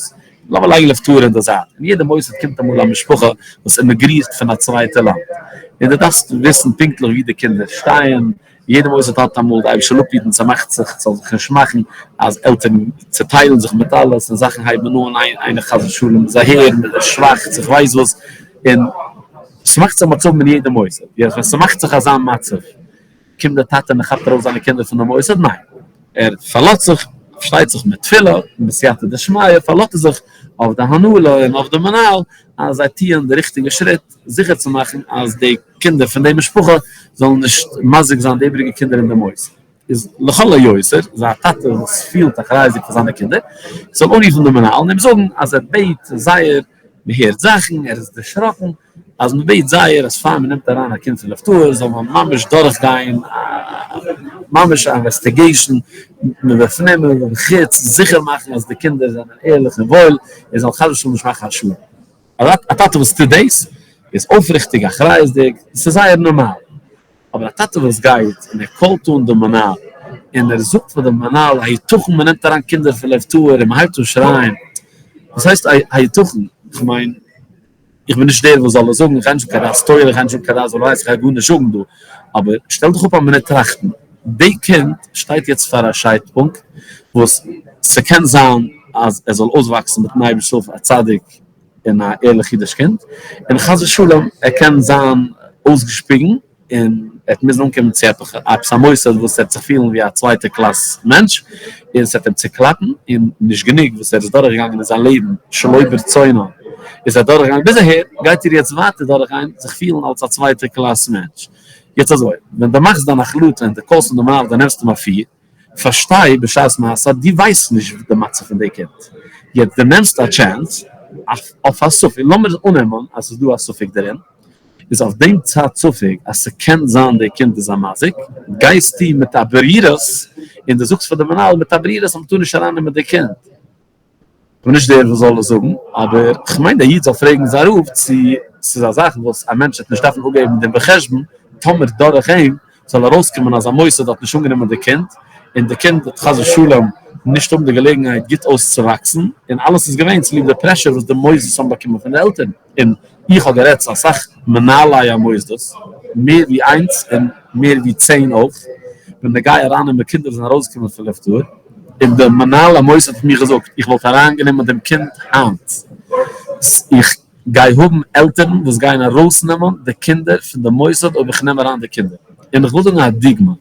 לאמיר לייגן לב טהור אין די זייט, אין יעדע מוסד קומט אמאל א משפחה וואס אימיגרירט פון א צווייטע לאנד, און דו דארפסט וויסן פונקטליך ווי די קינדער שטייען, יעדע מוסד האט אמאל, די אייבערשטער זאל אפהיטן, ס'מאכט זיך, ס'זאל זיך נישט מאכן, אז עלטערן צעטיילן זיך מיט אלעס, און זאכן הייבן אן, איינער חס ושלום איז אהער, איז שוואך, צו כ'ווייס וואס, און ס'מאכט זיך מצבים אין יעדע מוסד, יעצט ווען ס'מאכט זיך אזא מצב, קומט דער טאטע און ער כאפט ארויס זיינע קינדער פון די מוסד? ניין! ער פארלאזט זיך, פארשטייט זיך מיט תפילה און בסייעתא דשמיא פארלאזט ער זיך אויף די הנהלה און אויף די מנהל אז זיי טוען די ריכטיגע שריט זיכער צו מאכן אז די קינדער פון די משפחה זאלן נישט מזיק זיין די איבעריגע קינדער אין די מוסד. איז לכל היותר איז א טאטע וואס פילט אחריות'דיג פאר זיינע קינדער זאל אנרופן די מנהל און אים זאגן אז ער בעט זייער, מען הערט זאכן, ער איז דערשראקן, אז מען בעט זייער אז פאר מען נעמט אריין א קינד פון לב טהור זאל מען ממש דורך גיין ממש א investigation מבפנים ומבחוץ זיכער מאכן אז די קינדער זענען ערליך און וואויל און זאל חס ושלום נישט מאכן א שאדן. א טאטע וואס טוט דאס איז אויפריכטיג אחריות'דיג, ס'איז זייער נארמאל. אבער א טאטע וואס גייט און ער call ט אן דעם מנהל און ער זאגט פאר דעם מנהל היתכן מען נעמט אריין קינדער פון לב טהור און מען הייבט אן שרייען, וואס הייסט היתכן? כ'מיין איך בין נישט דער וואס זאל עס זאגן, איך גיי נישט זאגן קיין דעת תורה, איך גיי נישט זאגן קיין דעת בעל הבית, איך גיי גארנישט זאגן דא, אבער שטעל דיך אפ א מינוט טראכטן, די קינד שטייט יעצט פאר א שיידפונקט וואס ס'קען זיין אז ער זאל אויסוואקסן מיטן אייבערשטנ'ס הילף א צדיק און א ערליך אידיש קינד, און חס ושלום ער קען זיין אויסגעשפיגן און ער וועט מוזן אנקומען צו עפעס א מוסד וואס ער וועט זיך פילן ווי א צווייטע קלאס מענטש, און ס'וועט אים צוקלאפן, און נישט גענוג וואס ער איז דורכגעגאנגען אין זיין לעבן שלא ברצונו איז ער דורכגעגאנגען ביז אהער, גייט ער יעצט ווייטער דורכגיין זיך פילן אלס א צווייטע קלאס מענטש. יעצט אזוי, ווען דו מאכסט דיין החלטה און דו call סט אן די מנהל דו נעמסט אים אפיר, פארשטיי בשעת מעשה אז דו ווייסט נישט די מצב פון די קינד, יעצט דו נעמסט א chance אויף א ספק, לאמיר אננעמען אז ס'איז דא א ספק דערין, איז אויף דעם צד ספק אז ס'קען זיין די קינד איז א מזיק, גייסטו מיט א ברירות און דו זאגסט פאר די מנהל מיט א ברירות אז מ'טאר נישט ארייננעמען די קינד. כ'בין נישט דער וואס זאל עס זאגן, אבער כ'מיין דער איד זאל פרעגן זיין רב צו ס'איז א זאך וואס א מענטש וועט נישט דארפן אפגעבן דין וחשבון טאמער דורך אים זאל ארויסקומען אז א מוסד האט נישט אנגענומען די קינד, און די קינד וועט חס ושלום נישט האבן די געלעגנהייט גוט אויסצואוואקסן, און אלעס איז געווען צוליב די pressure וואס די מוסדות האבן באקומען פון די עלטערן. און איך האב גערעדט צו אסאך מנהלי המוסדות, מער ווי איינס און מער ווי צען אויך, בנוגע ארייננעמען קינדער וואס זענען ארויסגעקומען פון לב טהור, און די מנהל המוסד האט מיר געזאגט, איך וואלט אריינגענומען דעם קינד היינט, איך גיי האבן עלטערן וואס גייען ארויסנעמען די קינדער פון די מוסד אויב איך נעם אריין די קינדער. און איך וויל זאגן א דוגמא,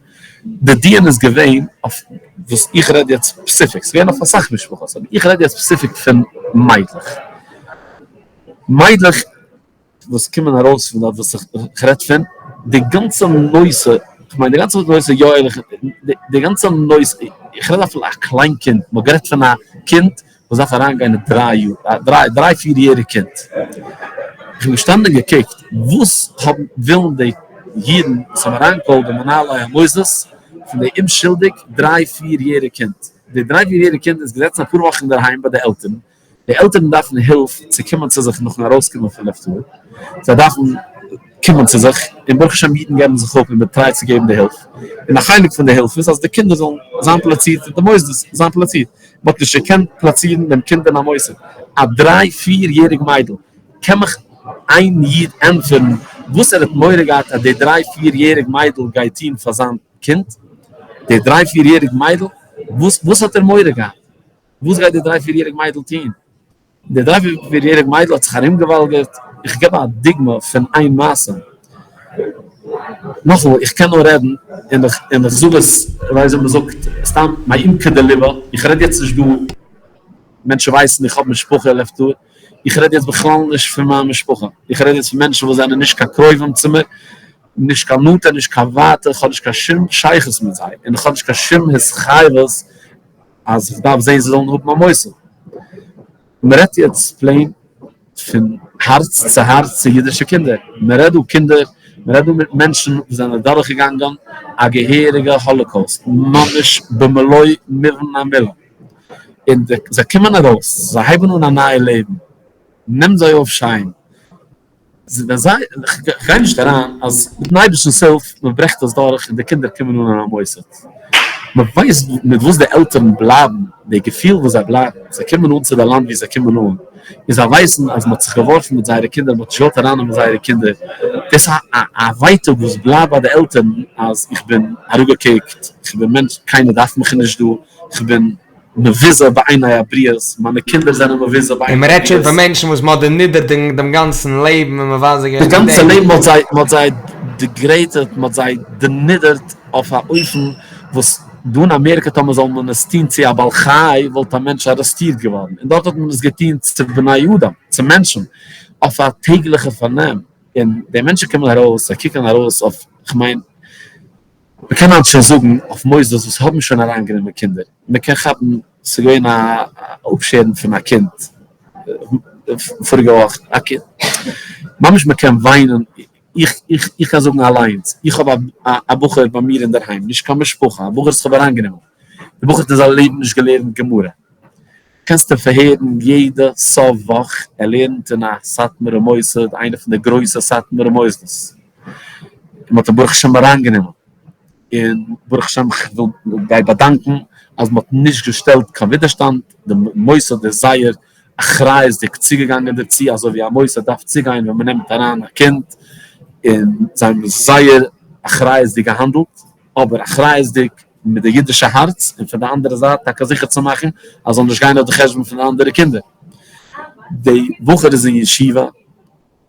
די דיון איז געווען אויף וואס איך רעד יעצט ספעציפיק, ס'איז געווען אויף אסאך משפחות, אבער איך רעד יעצט ספעציפיק פון מיידלעך. מיידלעך וואס קומען ארויס פון דארט וואס איך רעד פון, די גאנצע נושא, איך מיין די גאנצע נושא יא ערליך, די גאנצע נושא, איך רעד אפילו א קליין קינד, מ'האט גערעדט פון א קינד וואס דארף אריין גיין אין דריי יאר, א דריי דריי פיר יעריג קינד, איך בין געשטאנען און געקוקט וואס האבן ווילן די אידן וואס האבן אריינגע call ט די מנהלי המוסדות פון די אומשולדיג דריי פיר יעריג קינד, די דריי פיר יעריג קינד איז געזעצן אפאר וואכן אינדערהיים ביי די עלטערן, די עלטערן דארפן הילף צו קומען צו זיך נאכן ארויסקומען פון לב טהור, זיי דארפן קומען צו זיך, און ברוך השם אידן געבן זיך אפ און מען try ט צו געבן די הילף, און א חלק פון די הילף איז אז די קינדער זאלן זיין פלאצירט אין די מוסדות, זיין פלאצירט, מען האט נישט געקענט פלאצירן דעם קינד אין א מוסד, א דריי פיר יעריג מיידל, קען מיך איין איד ענטפערן וואס ער האט מורא געהאט אז די דריי פיר יעריג מיידל גייט טון פאר זיין קינד? די דריי פיר יעריג מיידל, וואס וואס האט ער מורא געהאט? וואס גייט די דריי פיר יעריג מיידל טון? די דריי פיר יעריג מיידל האט זיך ארומגעוואלגערט, איך געב א דוגמא פון איין מעשה, נאכאמאל איך קען נאר רעדן און איך און איך זאג עס ווייסט ווי מ'זאגט סתם מעומקא דליבא, איך רעד יעצט נישט דא, מענטשן ווייסן איך האב משפחה לב טהור, איך רעד יעצט בכלל נישט פון מיין משפחה, איך רעד יעצט פון מענטשן וואס זענען נישט קיין קרובים צו מיר, נישט קיין נאנטע נישט קיין ווייטע, איך האב נישט קיין שום שייכות מיט זיי, און איך האב נישט קיין שום התחייבות אז איך דארף זען זיי זאלן האבן א מוסד. מען רעדט יעצט plain פון. הארץ צו הארץ צו אידישע קינדער, מען רעדט דא קינדער, מען רעדט דא מיט מענטשן וואס זענען דורכגעגאנגען א געהעריגע האלאקאוסט, ממש במלוא מובן המילה, און זיי קומען ארויס, זיי הייבן אן א נייע לעבן, נעמט זיי אויף שיין, ווען זיי, כ'גיי נישט אריין אז מיטן אייבערשטנ'ס הילף מען ברעכט עס דורך און די קינדער קומען אן אין א מוסד, מען ווייסט מיט וואס די עלטערן בלייבן, די געפיל וואס זיי בלייבן, זיי קומען אן צו די לאנד וואו זיי קומען אן, און זיי ווייסן אז מען האט זיך געווארפן מיט זייערע קינדער, מען האט נישט געוואלט ארייננעמען זייערע קינדער, דאס איז א ווייטאג וואס בלייבט ביי די עלטערן אז איך בין אראפגעקוקט, איך בין מענטש, קיינער דארף מיך נישט דא, איך בין. מבוזה בעיני הבריות, מיינע קינדער זענען מבוזה בעיני הבריות. און מען רעדט שוין פון מענטשן וואס מען האט דערנידערט דעם גאנצן לעבן און מבזה געווען די גאנצע לעבן, מען האט זיי, מען האט זיי דעגרעיטעד, מען האט זיי דערנידערט אויף א אופן וואס דא אין אמעריקע טאמער זאל מען עס טון צו א בעל חי וואלט א מענטש ארעסטירט געווארן, און דארט האט מען עס געטון צו בני אדם, צו מענטשן, אויף א טעגליכע פארנעם, און די מענטשן קומען ארויס, זיי קוקן ארויס אויף, כ'מיין. מען קען היינט שוין זאגן אויף מוסדות וואס האבן שוין אריינגענומען קינדער, מען קען כאפן, ס'איז געווען א אפשערן פון א קינד פאריגע וואך, א קינד, ממש מען קען וויינען, איך איך איך קען זאגן אליינס, איך האב א בחור ביי מיר אינדערהיים, נישט קיין משפחה, א בחור וואס איך האב אריינגענומען, די בחור האט אין זיין לעבן נישט געלערנט גמרא, קענסט אים פארהערן יעדע סוף וואך, ער לערנט אין א סאטמארע מוסד, איינע פון די גרויסע סאטמארע מוסדות, און מען האט אים ברוך השם אריינגענומען, און ברוך השם כ'וויל גיי באדאנקן אז מען האט נישט געשטעלט קיין ווידערשטאנד, די מוסד איז זייער אחריות'דיג צוגעגאנגען דערצו, אזוי ווי א מוסד דארף צוגיין ווען מען נעמט אריין א קינד, און זיי האבן זייער אחריות'דיג געהאנדלט, אבער אחריות'דיג מיט די אידישע הארץ, און פון די אנדערע זייט טאקע זיכער צו מאכן אז זאל נישט גיין אויף די חשבון פון די אנדערע קינדער. די בחור איז אין ישיבה,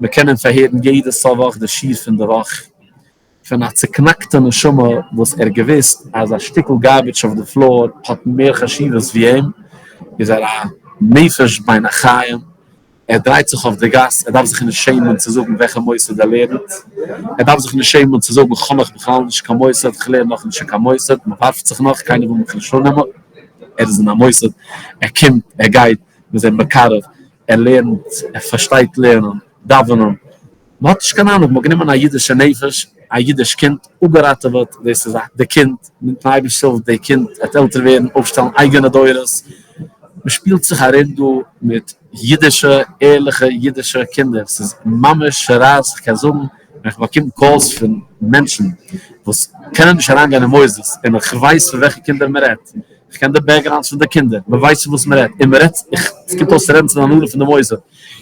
מען קען אים פארהערן יעדע סוף וואך די שיעור פון די וואך, פון א צוקנאקטע נשמה וואס ער געוויסט אז א שטיקל garbage אויף די floor האט מער חשיבות ווי אים, איז ער א נפש בין החיים, ער דרייט זיך אויף די גאס, ער דארף זיך נישט שעמען צו זאגן וועלכע מוסד ער לערנט, ער דארף זיך נישט שעמען צו זאגן כ'האב נאך בכלל נישט קיין מוסד, כ'לערן נאך נישט אין קיין מוסד, מ'ווארפט זיך נאך, קיינער וויל מיך נישט אננעמען, ער איז אין א מוסד, ער קומט, ער גייט, מ'איז אים מקרב, ער לערנט, ער פארשטייט לערנען, דאווענען, מ'האט נישט קיין אהנונג, מ'האט גענומען א אידישע נפש, א אידיש קינד, אפגעראטעוועט, דאס איז די קינד, מיטן אייבערשטנ'ס הילף די קינד וועט עלטער ווערן, אויפשטעלן אייגענע דורות, מ'שפילט זיך ארום דא מיט אידישע, ערליכע אידישע קינדער, ס'איז ממש רייס, איך קען זאגן ווען איך באקום calls פון מענטשן וואס קענען נישט אריינגיין אין מוסדות, און איך ווייס פון וועלכע קינדער מ'רעדט, איך קען די backgrounds פון די קינדער, מ'ווייסט פון וואס מ'רעדט, און מ'רעדט, איך, ס'קומט אויס צו רעדן צו די הנהלה פון די מוסד,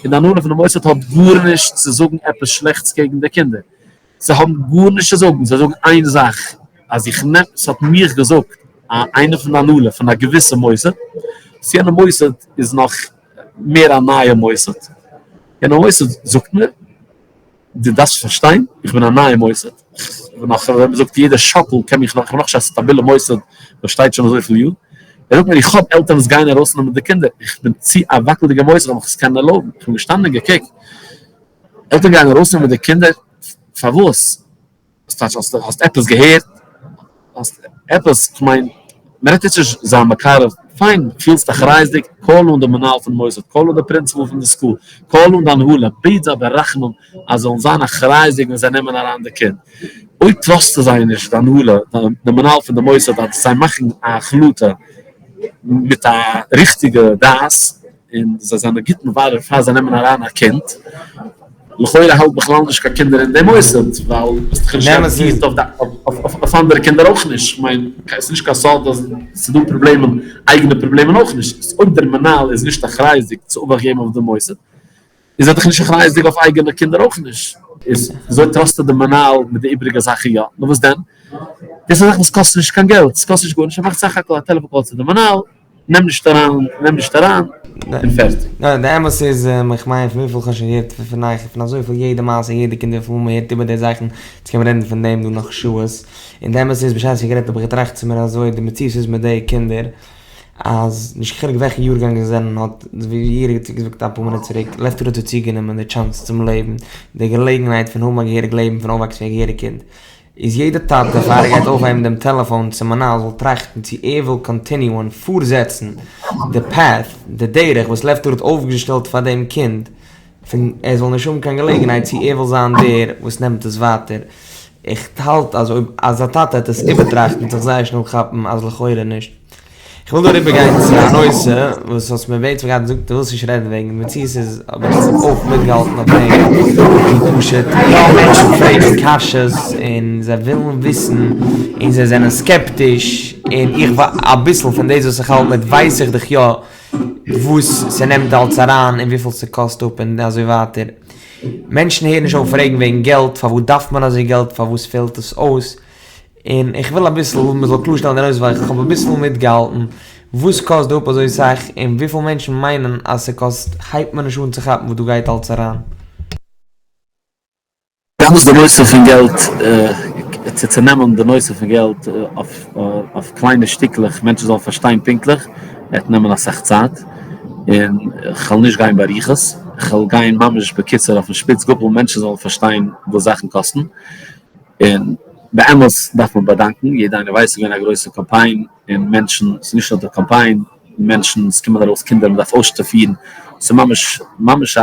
און די הנהלה פון די מוסד האט גארנישט צו זאגן עפעס שלעכטס קעגן די קינדער, זיי האבן גארנישט צו זאגן, זיי זאגן איין זאך, אז איך נעם, ס'האט מיך געזאגט א איינער פון די הנהלה פון א געוויסע מוסד, וואס יענע מוסד איז נאך מער א נייע מוסד, יענע מוסד זאגט מיר, דו דארפסט פארשטיין, איך בין א נייע מוסד, איך בין נאך, ווי מ'זאגט, יעדע שאקל קען מיך נאך, איך בין נאכנישט א סטאבילע מוסד וואס שטייט שוין אזויפיל יאר, ער זאגט מיר, איך האב עלטערן וואס גייען ארויסנעמען די קינדער, איך בין צו א וואקלדיגע מוסד זאל מיך עס קענען ערלויבן, איך בין געשטאנען און געקוקט, עלטערן גייען ארויסנעמען די קינדער, פארוואס? ס'טייטש האסט האסט עפעס געהערט? האסט עפעס, כ'מיין, מ'רעדט יעצט נישט זיין מקרב, פיין, פילסט אחריות'דיג, call אן די מנהל פון מוסד, call אן די principal פון די school, call אן די הנהלה, בעט זיי ברחמים אז זיי זאלן זיין אחריות'דיג ווען זיי נעמען אריין די קינד. אויב טראסטו זיי נישט, די הנהלה, די מנהל פון די מוסד, אז זיי מאכן א החלטה מיט א ריכטיגע דעת, און זיי זענען גוט מברר פאר זיי נעמען אריין א קינד, לכאורה האלט בכלל נישט קיין קינדער אין די מוסד, ווייל ביסט דאך נישט גאראנטירט אויף אנדערע קינדער אויך נישט, כ'מיין ס'איז נישט קיין סוד אז ס'איז דא פראבלעמען, אייגענע פראבלעמען אויך נישט, איז אויב דער מנהל איז נישט אחריות'דיג צו אבאכט געבן אויף די מוסד, איז ער דאך נישט אחריות'דיג אויף אייגענע קינדער אויך נישט, איז וויאזוי טראסטו די מנהל מיט די איבריגע זאכן יא? נו וואס דען? דאס איז א זאך וואס קאסט נישט קיין געלט, ס'קאסט נישט גארנישט, ער מאכט סך הכל א טעלעפאן call צו די מנהל, נעם נישט אריין, נעם נישט אריין, און פערטיג. יא, די אמת איז, איך מיין פון וויפיל איך האב שוין געהערט פון אייך, פון אזויפיל יעדע מעשה, יעדע קינד וויפיל מאל מען הערט איבער די זאכן, יעצט קען מען רעדן פון דעם דא נאך שעות, און די אמת איז בשעת איך האב גערעדט האב איך געטראכט צו מיר אזוי, די מציאות איז מיט די קינדער, אז נישט קיין חילוק וועלכע יארגאנג זיי זענען האט, ווי איר האט געזאגט אפאר מינוט צוריק, לב טהור האט זיי צוגענומען די chance צום לעבן, די געלעגנהייט פון האבן א געהעריג לעבן, פון אויפוואקסן ווי א געהעריג קינד. איז יעדע טאטע פאר ער גייט אויפהייבן דעם טעלעפאון צום מנהל זאל טראכטן צו ער וויל קאנטיניוען, פארזעצן, די path, די דרך וואס לב טהור האט אויפגעשטעלט פאר דעם קינד. פון ער זאל נישט האבן קיין געלעגנהייט צו ער וויל זיין דער וואס נעמט עס ווייטער, איך האלט אז אויב אז א טאטע העט עס איבערטראכטן וועט זיך זייער שנעל כאפן אז לכאורה נישט. איך וויל דא אריבער גיין צו א נושא וואס האסט מיר בעצם געהאט געזאגט דו ווילסט נישט רעדן וועגן, די מציאות איז אבער איך האב אויך מיטגעהאלטן אויף דעם ווי פשוט יא מענטשן פרעגן קשיות און זיי ווילן וויסן און זיי זענען סקעפטיש און איך אביסל פון דאס וואס איך האלט מיט ווייס איך דאך יא וואס ס'נעמט אלס אריין און וויפיל ס'קאסט אפ און אזוי ווייטער. מענטשן הערן נישט אויף פרעגן וועגן געלט, פארוואס דארף מען אזוי געלט, פארוואס פעלט עס אויס, און איך וויל אביסל מ'זאל קלארשטעלן די נושא ווייל איך האב אביסל מיטגעהאלטן וואס קאסט דא אפ אזוי סאך און וויפיל מענטשן מיינען אז ס'קאסט הייבט מען נישט אן צו כאפן וואס דא גייט אלס אריין. באמת די נושא פון געלט, צו צונעמען די נושא פון געלט אויף קליינע שטיקלעך מענטשן זאלן פארשטיין פונקטליך, וועט נעמען אסאך צייט, און כ'וועל נישט גיין באריכות, כ'וועל גיין ממש בקיצור אויפן שפיץ גאפל מענטשן זאלן פארשטיין וואס זאכן קאסטן, און באמת דארף מען באדאנקן, יעדע איינער ווייסט ס'איז געווען א גרויסע קאמפיין, און מענטשן, ס'איז נישט נאר די קאמפיין, מענטשן, עס קומען ארויס קינדער, מען דארף אויסשטאפירן, ס'איז ממש ממש א,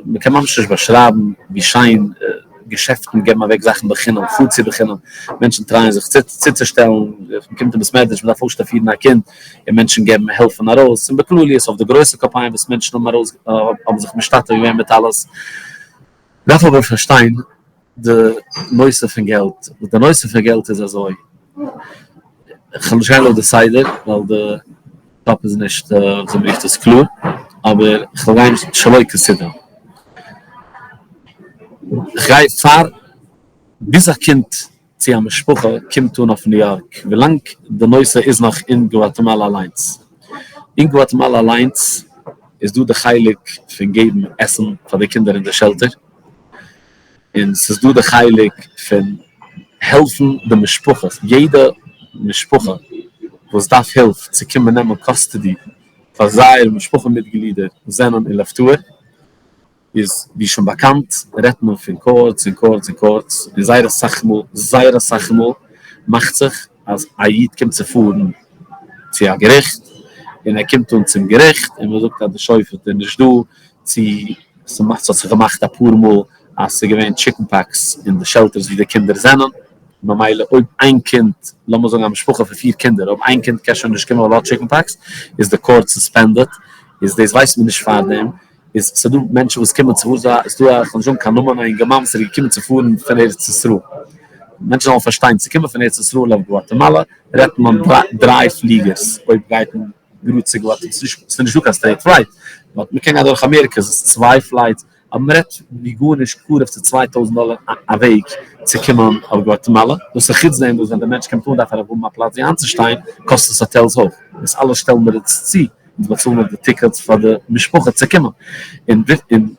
מען קען ממש נישט באשרייבן ווי שיין געשעפטן געבן אוועק זאכן בחינם, חצי בחינם, מענטשן טרייען זיך צוצושטעלן, מען קומט אין בית מדרש, מען דארף אויסשטאפירן א קינד, און מענטשן געבן העלפן ארויס, און בכלליות אויף די גרויסע קאמפיין וואס מענטשן האבן ארויס האבן זיך משתתף געווען מיט אלעס. מ'דארף אבער פארשטיין די נושא פון געלט, וואס די נושא פון געלט איז אזוי, כ'וועל נישט גיין לויט די סדר ווייל די טאפ איז נישט וויאזוי מ'רופט עס קלאר, אבער כ'וועל גיין שלא כסדר. כ'גיי פאר ביז א קינד צו א משפחה קומט אן אויף ניו יארק, ווילאנג די נושא איז נאך אין גואטעמאלא אליינס. אין גואטעמאלא אליינס איז דא די חלק פון געבן עסן פאר די קינדער אין די שעלטער, און ס'איז דא די חלק פון העלפן די משפחות, יעדע משפחה וואס דארף הילף צו קומען נעמען קאסטעדי פאר זייער משפחה מיטגלידער וואס זענען אין לב טהור, איז ווי שוין באקאנט רעדט מען פון קאורטס און קאורטס און קאורטס, און זייער אסאך מאל, זייער אסאך מאל מאכט זיך אז א איד קומט צו פארן צו א געריכט, און ער קומט אן צום געריכט און מען זאגט אז די שופט איז נישט דא, צו ס'האט זיך געמאכט אפאר מאל אז ס'איז געווען טשיקן פאקס אין די שעלטערס ווי די קינדער זענען, ממילא אויב איין קינד, לאמיר זאגן א משפחה פון פיר קינדער, אויב איין קינד קען שוין נישט קומען ווייל ער האט טשיקן פאקס, איז די קאורט סוספענדעד, איז דאס ווייסט מען נישט פארדעם, איז ס'דא מענטשן וואס קומען צו פארן, ס'איז דא א, כ'וועל נישט זאגן קיין נאמען, א אינגערמאן וואס איז געקומען צו פארן פון ארץ ישראל, מענטשן זאלן פארשטיין, צו קומען פון ארץ ישראל אויף גואטעמאלא רעדט מען דריי פליגערס, אויב גייט מען גראד צו גואטעמאלא, ס'איז נישט דא קיין סטרעיט פלייט, באט מ'קען גיין דורך אמעריקע איז עס צוויי פלייטס, אבער מ'רעדט ווי גארנישט קרוב צו 2000 דאלער א וועג צו קומען אויף גואטעמאלא, דאס איז חוץ דעם וואס ווען דער מענטש קומט אן דארף ער האבן א פלאץ ווי איינצושטיין, קאסט עס האטעלס אויך, דאס אלעס שטעלן מיר אונז צו. אונז באצאלן מיר די טיקעטס פאר די משפחה צו קומען, און און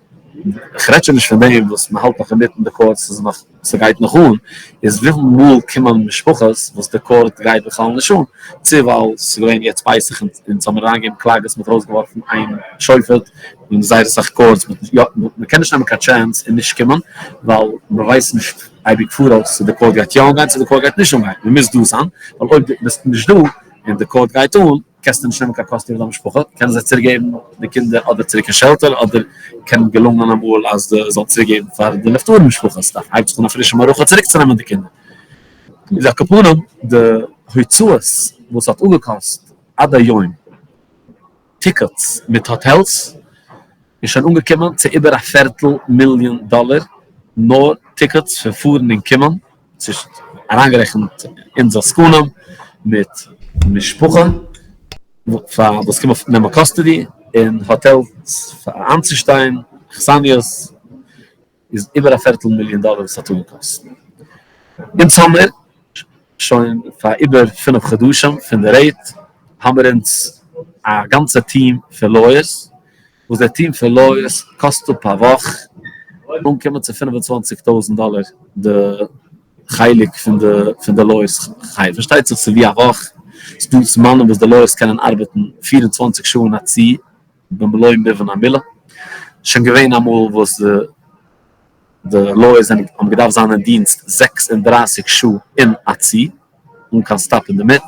כ'רעד שוין נישט פון דעם וואס מ'האלט נאך אינמיטן די קאורט, ס'איז נאך ס'גייט נאך אן, איז וויפיל מאל קומען משפחות וואס די קאורט גייט בכלל נישט אן, צו ווייל ס'איז געווען יעצט פסח און אונז האבן אריינגעגעבן קלאגעס מ'האט ארויסגעווארפן איין שופט, און זייער אסאך קאורטס, יא מ'קען נישט נעמען קיין טשענס און נישט קומען, ווייל מ'ווייסט נישט אייביג פאראויס צו די קאורט גייט יא אנגיין צו די קאורט גייט נישט אנגיין, מ'מוז דא זיין, ווייל אויב דו ביסט נישט דא און די קאורט גייט אן, קענסטו נישט נעמען קיין קאסטעדי פון דיין משפחה, קענען זיי צוריק געבן די קינדער אדער צוריק אין שעלטער, אדער קען געלונגען אמאל אז די זאלן צוריק געבן פאר די לב טהור משפחות, דארף הייבט זיך אן א פרישע מערכה צוריק צו נעמען די קינדער. איז על כל פנים די הוצאות וואס האט אפגעקאסט עד היום טיקעטס מיט האטעלס איז שוין אנגעקומען צו איבער א פערטל מיליאן דאלער נאר טיקעטס פון פארן און קומען, אריינגערעכנט אונז עסקנים מיט משפחה פאר וואס קומען נעמען קאסטעדי און האטעלס פאר איינצושטיין, אכסניות, איז איבער א פערטל מיליאן דאלער וואס האט אפגעקאסט. אונז האמיר שוין פאר איבער פינף חדשים פון די רעיד האמיר אונז א גאנצע טיעם פון לויערס, וואס דער טיעם פון לויערס קאסט אפ א וואך אנקומען צו 25 טויזנט דאלער די חלק פון די פון די לויערס חלק, פארשטייט זיך ס'איז ווי א וואך, ס'דא זמנים וואס די לויערס קענען ארבעטן 24 שעה אין א צי במלוא מובן המילה, שוין געווען אמאל וואס די די לויערס זענען האבן געדארפט זיין אין דינסט 36 שעה אין א צי אן קיין סטאפ אינדערמיט.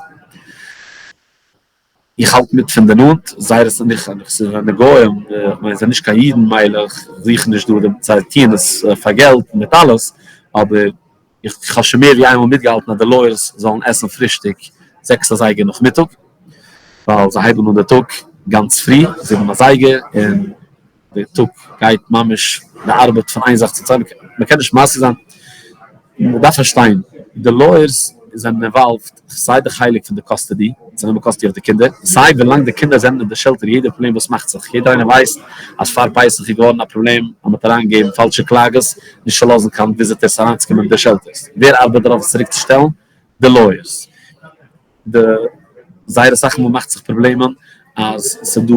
איך האלט מיט פון די נאנט, זייער עס נישט ס'איז די גוים, איך מיין זיי נישט קיין אידן מילא איך זוך נישט דא דעם זיי טוען עס פאר געלט מיט אלעס, אבער איך האב שוין מער ווי איינמאל מיטגעהאלטן אז די לויערס זאלן עסן פרישטאג זעקס אזייגער נאכמיטאג, ווייל זיי הייבן אן די טאג גאנץ פרי, זיבן אזייגער, און די טאג גייט ממש די ארבעט פון איין זאך צום צווייטן, מען קען נישט משיג זיין, מען דארף פארשטיין, די לויערס זענען אינוואלווד סיי די חלק פון די custody, זיי נעמען custody אויף די קינדער, סיי ווילאנג די קינדער זענען אין די shelter יעדע פראבלעם וואס מאכט זיך, יעדער איינער ווייסט אז פאר פסח איז געווארן א פראבלעם אז מען האט אריינגעגעבן פאלשע קלאגעס נישט צו לאזן קיין visitors אריינצוקומען אין די shelters, ווער ארבעט דערויף עס צוריק צו שטעלן? די לויערס. די זייער אסאך מאל מאכט זיך פראבלעמען אז ס'דא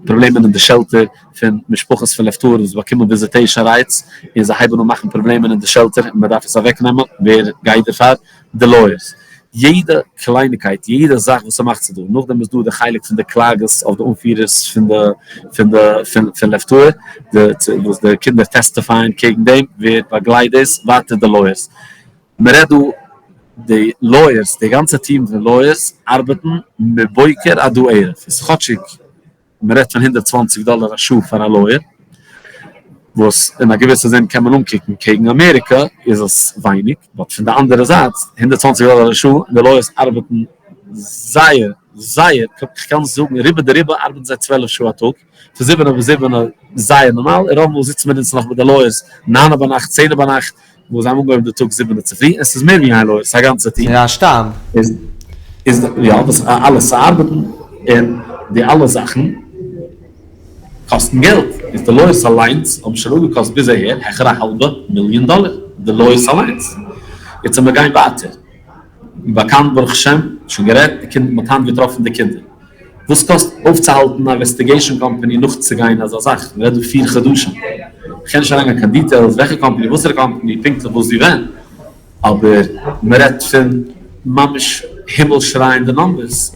פראבלעמען אין די shelter פון משפחות פון לב טהור וואס באקומען visitation rights און זיי הייבן אן מאכן פראבלעמען אין די shelter און מ'דארף עס אוועקנעמען, ווער גייט דערפאר? די lawyers. יעדע קלייניקייט, יעדע זאך וואס ס'מאכט זיך דא, נאכדעם איז דא די חלק פון די קלאגעס אויף די אנפירערס פון די פון די פון פון לב טהור, די וואס די קינדער testify ען קעגן דעם, ווער באגלייט דאס? ווייטער די lawyers. מען רעדט דא די lawyers, די גאנצע טיעם פון lawyers ארבעטן מבוקר עד ערב, איז כאטשיג מען רעדט פון 120 דאלער א שעה פאר א לויער, וואס אין א געוויסע זין קען מען אנקוקן קעגן אמעריקא איז עס ווייניג, but פון די אנדערע זייט 120 דאלער א שעה און די lawyers ארבעטן זייער זייער, כ'קען זאגן רובא דרובא ארבעטן זיי 12 שעה א טאג, פון זיבענע ביז זיבענע זייער נארמאל, און רוב מאל זיצן מיר אונז נאך מיט די lawyers ניינע ביינאכט, צענע ביינאכט, וואס זיי האבן אנגעהויבן די טאג זיבענע צופרי, עס איז מער ווי איין לויער, ס'איז א גאנצע טיעם. ס'איז א שטאב. איז איז יא, דאס אלעס צו ארבעטן, און די אלע זאכן קאסטן געלט, איז די lawyers אליינס האבן שוין אפגעקאסט ביז אהער העכער א האלבע מיליאן דאלער, די lawyers אליינס. יעצט לאמיר גיין ווייטער. ווי באקאנט ברוך השם, שוין גערעדט, די קינד, מ'האט היינט געטראפן די קינדער. וואס קאסט אויפצוהאלטן א investigation company נאכצוגיין אזא זאך? מ'רעדט דא פיר חדשים. כ'קען נישט אריינגיין קיין details וועלכע קאמפאני, וואסערע קאמפאני, פונקטליך וואס ווי ווען, אבער מ'רעדט פון ממש הימל שרייענדע numbers.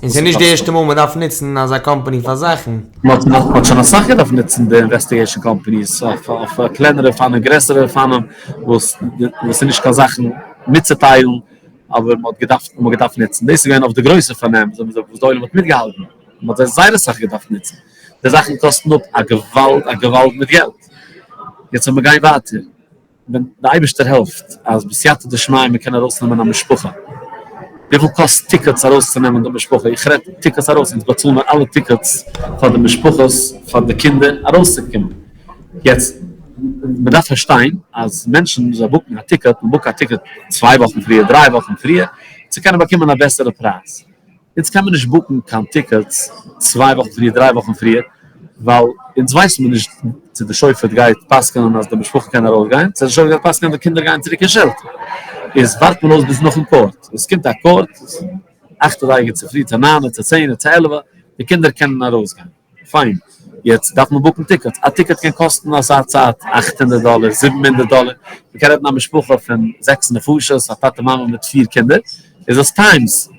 און ס'איז נישט די ערשטע מאל מ'דארף נוצן אזא קאמפאני פאר זאכן. מ'האט שוין אסאך געדארפט נוצן די investigation companies אויף קלענערע אופנים, גרעסערע אופנים, וואס איז נישט קיין זאכן מיטצוטיילן. אבער מען האט געדארפט מען האט געדארפט נוצן, דאס איז געווען אויף די גרויסע פארנעם, אזוי ווי וואס די עולם האט מיטגעהאלטן, מען האט זיי זייער אסאך געדארפט נוצן, די זאכן קאסטן אפ א געוואלד א געוואלד מיט געלט, יעצט זאל מען גיין ווייטער, ווען די אייבערשטער העלפט אז בסייעתא דשמיא מען קען ארויסנעמען א משפחה, וויפיל קאסט tickets ארויסצונעמען די משפחה, איך רעד tickets ארויס, אונז באצאלן מיר אלע tickets פאר די משפחות, פאר די קינדער ארויסצוקומען. יעצט, מען דארף פארשטיין אז מענטשן זיי book ן א ticket, מען book ט א ticket צוויי וואכן פריער, דריי וואכן פריער, צו קענען באקומען א בעסערע פרייז. אונז קען מען נישט book ן קיין tickets צוויי וואכן פריער, דריי וואכן פריער, ווייל אונז ווייסן מיר נישט צו די שופט גייט פסק'נען אז די משפחה קען ארויסגיין, צו די שופט גייט פסק'נען אז די קינדער גייען צוריק אין shelter. איז ווארט מען אויס ביז נאכן court. עס קומט א court, אכט אזייגער צופרי, צו ניין, צו צען, צו עלף, די קינדער קענען ארויסגיין. פיין, יעצט דארף מען book ן tickets, א ticket קען קאסטן אזא צייט 800 דאלער, 700 דאלער, מען קען רעדן א משפחה פון זעקס נפשות, א טאטע מאמע מיט פיר קינדער, איז עס times,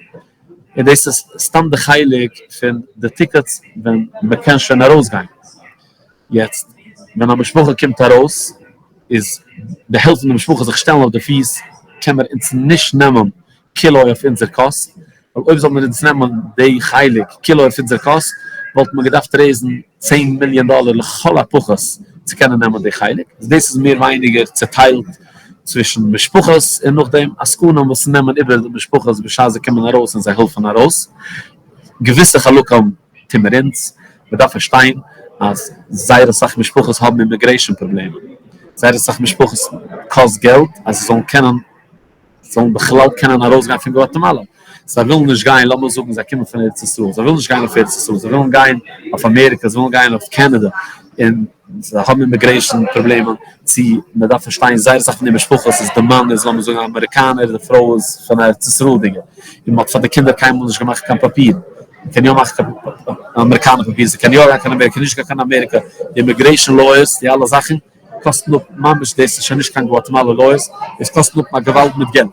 און דאס איז סתם די חלק פון די tickets ווען מען קען שוין ארויסגיין. יעצט ווען א משפחה קומט ארויס איז די העלפן די משפחה זיך שטעלן אויף די פיס קען מיר אונז נישט נעמען כולו אויף אונזער קאסט, ווייל אויב זאל מען אונז נעמען די חלק כולו אויף אונזער קאסט, וואלט מען געדארפט raise ן 10 מיליאן דאלער לכל הפחות צו קענען נעמען די חלק. דאס איז מער ווייניגער צעטיילט צווישן משפחות און נאכדעם עסקנים וואס נעמען איבער די משפחות בשעת זיי קומען ארויס און זיי העלפן ארויס. געוויסע חלקים טוהן מיר אונז. מען דארף פארשטיין אז זייער אסאך משפחות האבן immigration פראבלעמען. זייער אסאך משפחות קאסט געלט אז זיי זאלן קענען זאלן בכלל קענען ארויסגיין פון גואטעמאלא. זיי ווילן נישט גיין, לאמיר זאגן זיי קומען פון ארץ ישראל, זיי ווילן נישט גיין אויף ארץ ישראל, זיי ווילן גיין אויף אמעריקא, זיי ווילן גיין אויף קענעדע, און זיי האבן immigration פראבלעמען, צו מען דארף פארשטיין זייער אסאך פון די משפחות איז די מאן איז לאמיר זאגן א אמעריקאנער, די פרוי איז פון ארץ ישראל'דיגע, און מען האט פאר די קינדער קיינמאל נישט געמאכט קיין פאפיר, מען קען יא מאכן אמעריקאנער פאפיר, זיי קענען יא גיין קיין אמעריקא, נישט גיין קיין אמעריקא, די immigration lawyers, די אלע זאכן. קאסטן אפ ממש, דאס איז שוין נישט קיין גואטעמאלע lawyers, דאס קאסט אפ א געוואלד מיט געלט,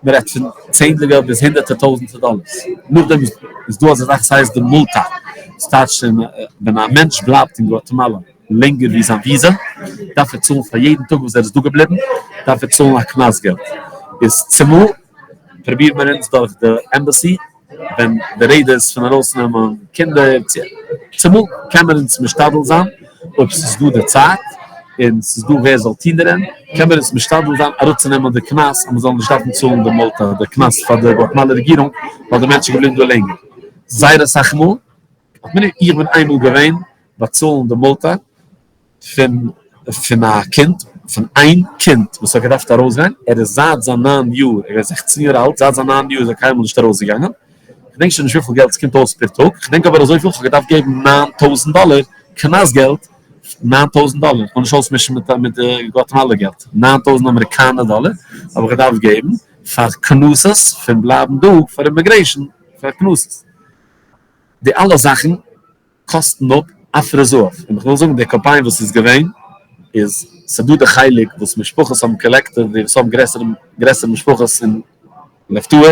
מען רעדט פון צענדליגער ביז הונדערטער טויזענטער דאלערס. נאכדעם איז דא אזא זאך וואס הייסט די multa, דאס טייטש ווען א מענטש בלייבט אין גואטעמאלע לענגער ווי זיין וויזע, דארף ער צאלן פאר יעדן טאג וואס ער איז דא געבליבן, דארף ער צאלן א קנס געלט. איז צומאל פרובירט מען אונז דורך די embassy. ווען די רעדע איז פון ארויסנעמען קינדער, צומאל קען מען אונז משתדל זיין, אויב ס'איז דא די צייט און ס'איז דא ווער זאל טון דערין, קען מען אונז משתדל זיין אראפצונעמען די קנס אז מ'זאל נישט דארפן צאלן די מולטה, די קנס פאר די גואטמאלע רעגירונג, ווייל די מענטש איז געבליבן דא לענגער. זייער אסאך מאל האט מען, איך בין איינמאל געווען באצאלן די מולטה, פון פון א קינד, פון איין קינד וואס האט געדארפט ארויסגיין, ער איז זייט זיין ניין יאר, ער איז זעכצן יאר אלט, זייט זיין ניין יאר איז ער קיינמאל נישט ארויסגעגאנגען, כ'דענק שוין נישט וויפיל געלט ס'קומט אויס פער טאג, כ'דענק אבער אזויפיל, כ'האב געדארפט געבן ניין טויזנט דאלער קנס געלט, ניין טויזנט דאלער, כ'וויל נישט אויסמישן מיט מיט די גואטעמאלע געלט, ניין טויזנט אמעריקאנער דאלער האב איך געדארפט געבן פאר קנסות פון בלייבן דא פאר אימיגרעישן פאר קנסות, די אלע זאכן. קאסטן אפ עפרות זהב, און איך וויל זאגן די קאמפיין וואס איז געווען איז ס'דא די חלק וואס משפחות האבן collected די וואס האבן גרעסערע גרעסערע משפחות אין לב טהור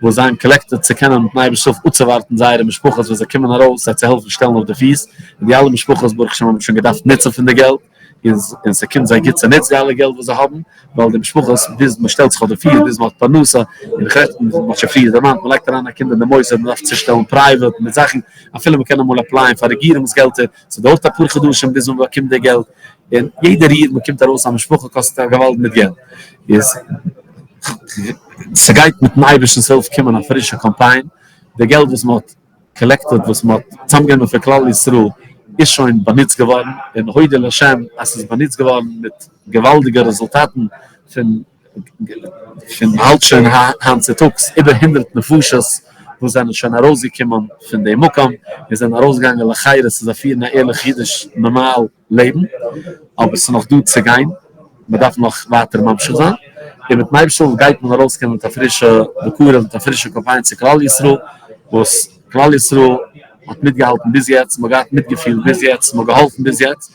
וואס זיי האבן collected צו קענען מיטן אייבערשטנ'ס הילף אפצואווארטן זייערע משפחות ווען זיי קומען ארויס זיי צו העלפן שטעלן אויף די פיס, און די אלע משפחות ברוך השם האבן שוין געדארפט נוצן פון די געלט, און ס'קומט זיי גוט צוניץ די אלע געלט וואס זיי האבן, ווייל די משפחות ביז מ'שטעלט זיך אויף די פיס ביז מ'האט פרנסה, און איך רעד מ'האט שוין פריער דערמאנט מ'לייגט אריין א קינד אין די מוסד מ'דארף צושטעלן private מיט זאכן, אפילו מ'קען אמאל apply ען פאר רעגירונגס געלטער, ס'דויערט אפאר חדשים ביז מ'באקומט די געלט, און יעדע ריר מ'קומט ארויס א משפחה קאסט א געוואלד מיט געלט, איז ס'גייט מיטן אייבערשטנ'ס הילף קומען א פרישע קאמפיין, די געלט וואס מ'האט collected וואס מען האט צוזאמגענומען פון כלל ישראל איז שוין באנוצט געווארן, און הודו לה' אז ס'איז באנוצט געווארן מיט געוואלדיגע רעזולטאטן פון פון מ'האלט שוין היינט צוטאגס איבער הונדרעט נפשות וואס זענען שוין ארויסגעקומען פון די מקום און זענען ארויסגעגאנגען לחירות צו זיי פירן א ערליך אידיש נארמאל לעבן, אבער ס'איז נאך דא צו גיין, מען דארף נאך ווייטער ממשיך זיין, און מיטן אייבערשטנ'ס הילף גייט מען ארויסקומען מיט א פרישע בקרוב מיט א פרישע קאמפיין צו כלל ישראל, וואס כלל ישראל האט מיטגעהאלטן ביז יעצט, מען האט געהאט מיטגעפיל ביז יעצט, מען האט געהאלפן ביז יעצט,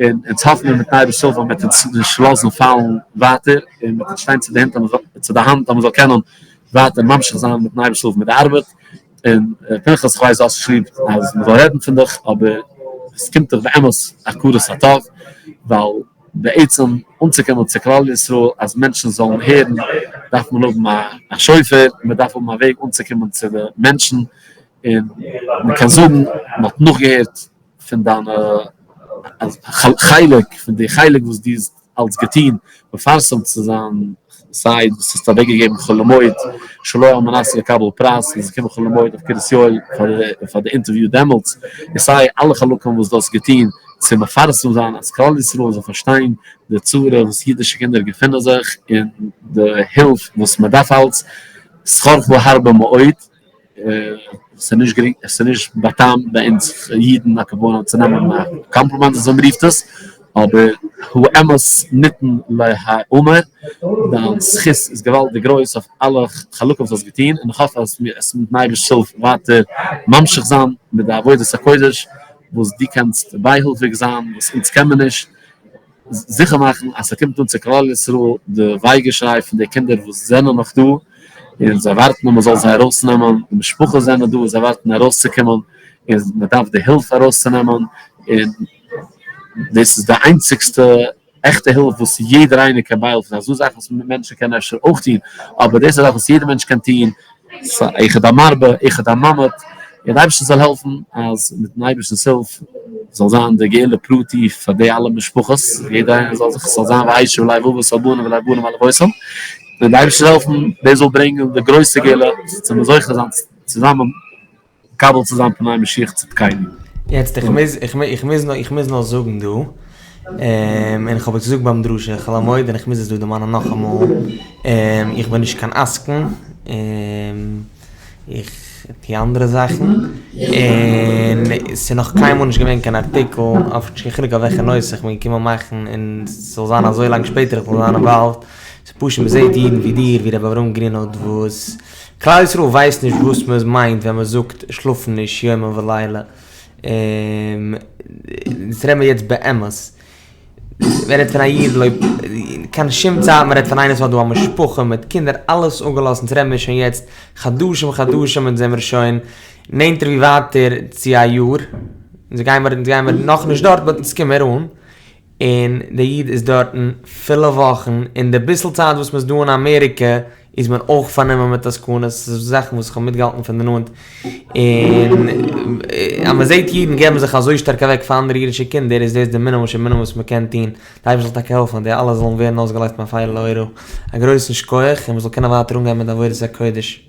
און אונז האפן מיר מיטן אייבערשטנ'ס הילף אז מען וועט אונז נישט לאזן פאלן ווייטער, און מען וועט אונז שטיין צו די הענט צו די האנט אז מען זאל קענען ווייטער ממשיך זיין מיטן אייבערשטנ'ס הילף מיט די ארבעט. און פנחס איך ווייס דו האסט נישט ליב אז מען זאל רעדן פון דיך אבער עס קומט דיך באמת הכרת הטוב ווייל בעצם אנצוקומען צו כלל ישראל אז מענטשן זאלן הערן דארף מען האבן א שופר מען דארף האבן א וועג אנצוקומען צו די מענטשן און מען קען זאגן מען האט נאכגעהערט פון דיינע חלק פון די חלק וואס דו האסט אלס געטון מפרסם צו זיין סיי דאס האסטו אוועק געגעבן חול המועד שלא על מנת לקבל פרס איז געקומען חול המועד אויף קרית יואל פאר די אינטערוויו דעמאלטס און סיי אלע חלקים וואס דו האסט געטון צו מפרסם זיין אז כלל ישראל זאל פארשטיין די צרה וואס אידישע קינדער געפינען זיך און די הילף וואס מען דארף אלס שכרך הרבה מאוד. ס'איז נישט גרינג, עס איז נישט באטעמט ביי אונז אידן הכוונה צו נעמען א קאמפלימענט אזוי מ'רופט עס, אבער האמת ניתן להיאמר, דיין זכות איז געוואלדיג גרויס אויף אלע חלקים וואס האסט געטון, און איך האף אז מיר עס מיטן אייבערשטנ'ס הילף ווייטער ממשיך זיין מיט די עבודת הקודש וואס דו קענסט בייהילפיג זיין וואס אונז קען מיר נישט. זיכער מאכן אז ס'קומט אן צו כלל ישראל די וויי געשריי פון די קינדער וואס זענען נאך דא און זיי ווארטן אז מ'זאל זיי ארויסנעמען, די משפחות זענען דא און זיי ווארטן ארויסצוקומען און מ'דארף די הילף ארויסצונעמען, און דאס איז די איינציגסטע עכטע הילף וואס יעדער איינער קען בייהעלפן, ס'איז דא זאכן וואס מענטשן קענען אפשר אויך טון, אבער דאס איז א זאך וואס יעדער מענטש קען טון. אחד המרבה אחד הממעיט, און די אייבערשטער זאל העלפן אז מיטן אייבערשטנ'ס הילף זאל זיין די גאולה פרטי פאר די אלע משפחות, יעדער איינער זאל זיך, ס'זאל זיין והשיב לב אבות על בנים ולב בנים על אבותם, און די אייבערשטער זאל העלפן דאס זאל ברענגען די גרויסע גאולה צו מיר זוכה זיין צוזאמען מקבל צו זיין פני משיח צדקינו. יעצט איך מוז איך איך מוז נאר איך מוז נאר זאגן דא, און איך האב עס געזאגט ביים דרשה חול המועד און איך מוז עס דא דערמאנען נאכאמאל, איך בין נישט קיין עסקן, איך טו אנדערע זאכן, און ס'איז נאך קיינמאל נישט געווען קיין ארטיקל אויף נישט קיין חילוק אויף וועלכע נושא איך בין געקומען מאכן און ס'זאל זיין אזוי לאנג שפעטער איך זאל זיין involved, ס'איז פשוט מ'זעט אידן ווי דיר ווי ר' אברהם גרינהוט וואס כלל ישראל ווייסט נישט וואס מען מיינט ווען מען זאגט שלאפן נישט יומם ולילה, אונז רעדן מיר יעצט באמת, מען רעדט פון א איד לא קיין שום צייט, מען רעדט פון איינער וואס האט דא א משפחה מיט קינדער אלעס אפגעלאזט, אונז רעדן מיר שוין יעצט חדשים חדשים אונז זעמיר שוין נענטער ווי ווייטער צו א יאר, אונז גיימער אונז גיימער נאכנישט דארט באט אונז קומער אן, און דער איד איז דארטן פילע וואכן, און די ביסל צייט וואס מען איז דא אין אמעריקע. איז מען אויך פארנומען מיט עסקנות, ס'איז זאכן וואס איך האב מיטגעהאלטן פון די נאנט, און אז מען זעט אידן געבן זיך אזוי שטארק אוועק פאר אנדערע אידישע קינדער איז דאס די מינימום שבמינימום וואס מען קען טון, די אייבערשטער זאל טאקע העלפן אז די אלע זאלן ווערן אויסגעלייזט מאפילה להוראה. א גרויסן שכוח און מען זאל קענען ווייטער אנגיין מיט די עבודת הקודש.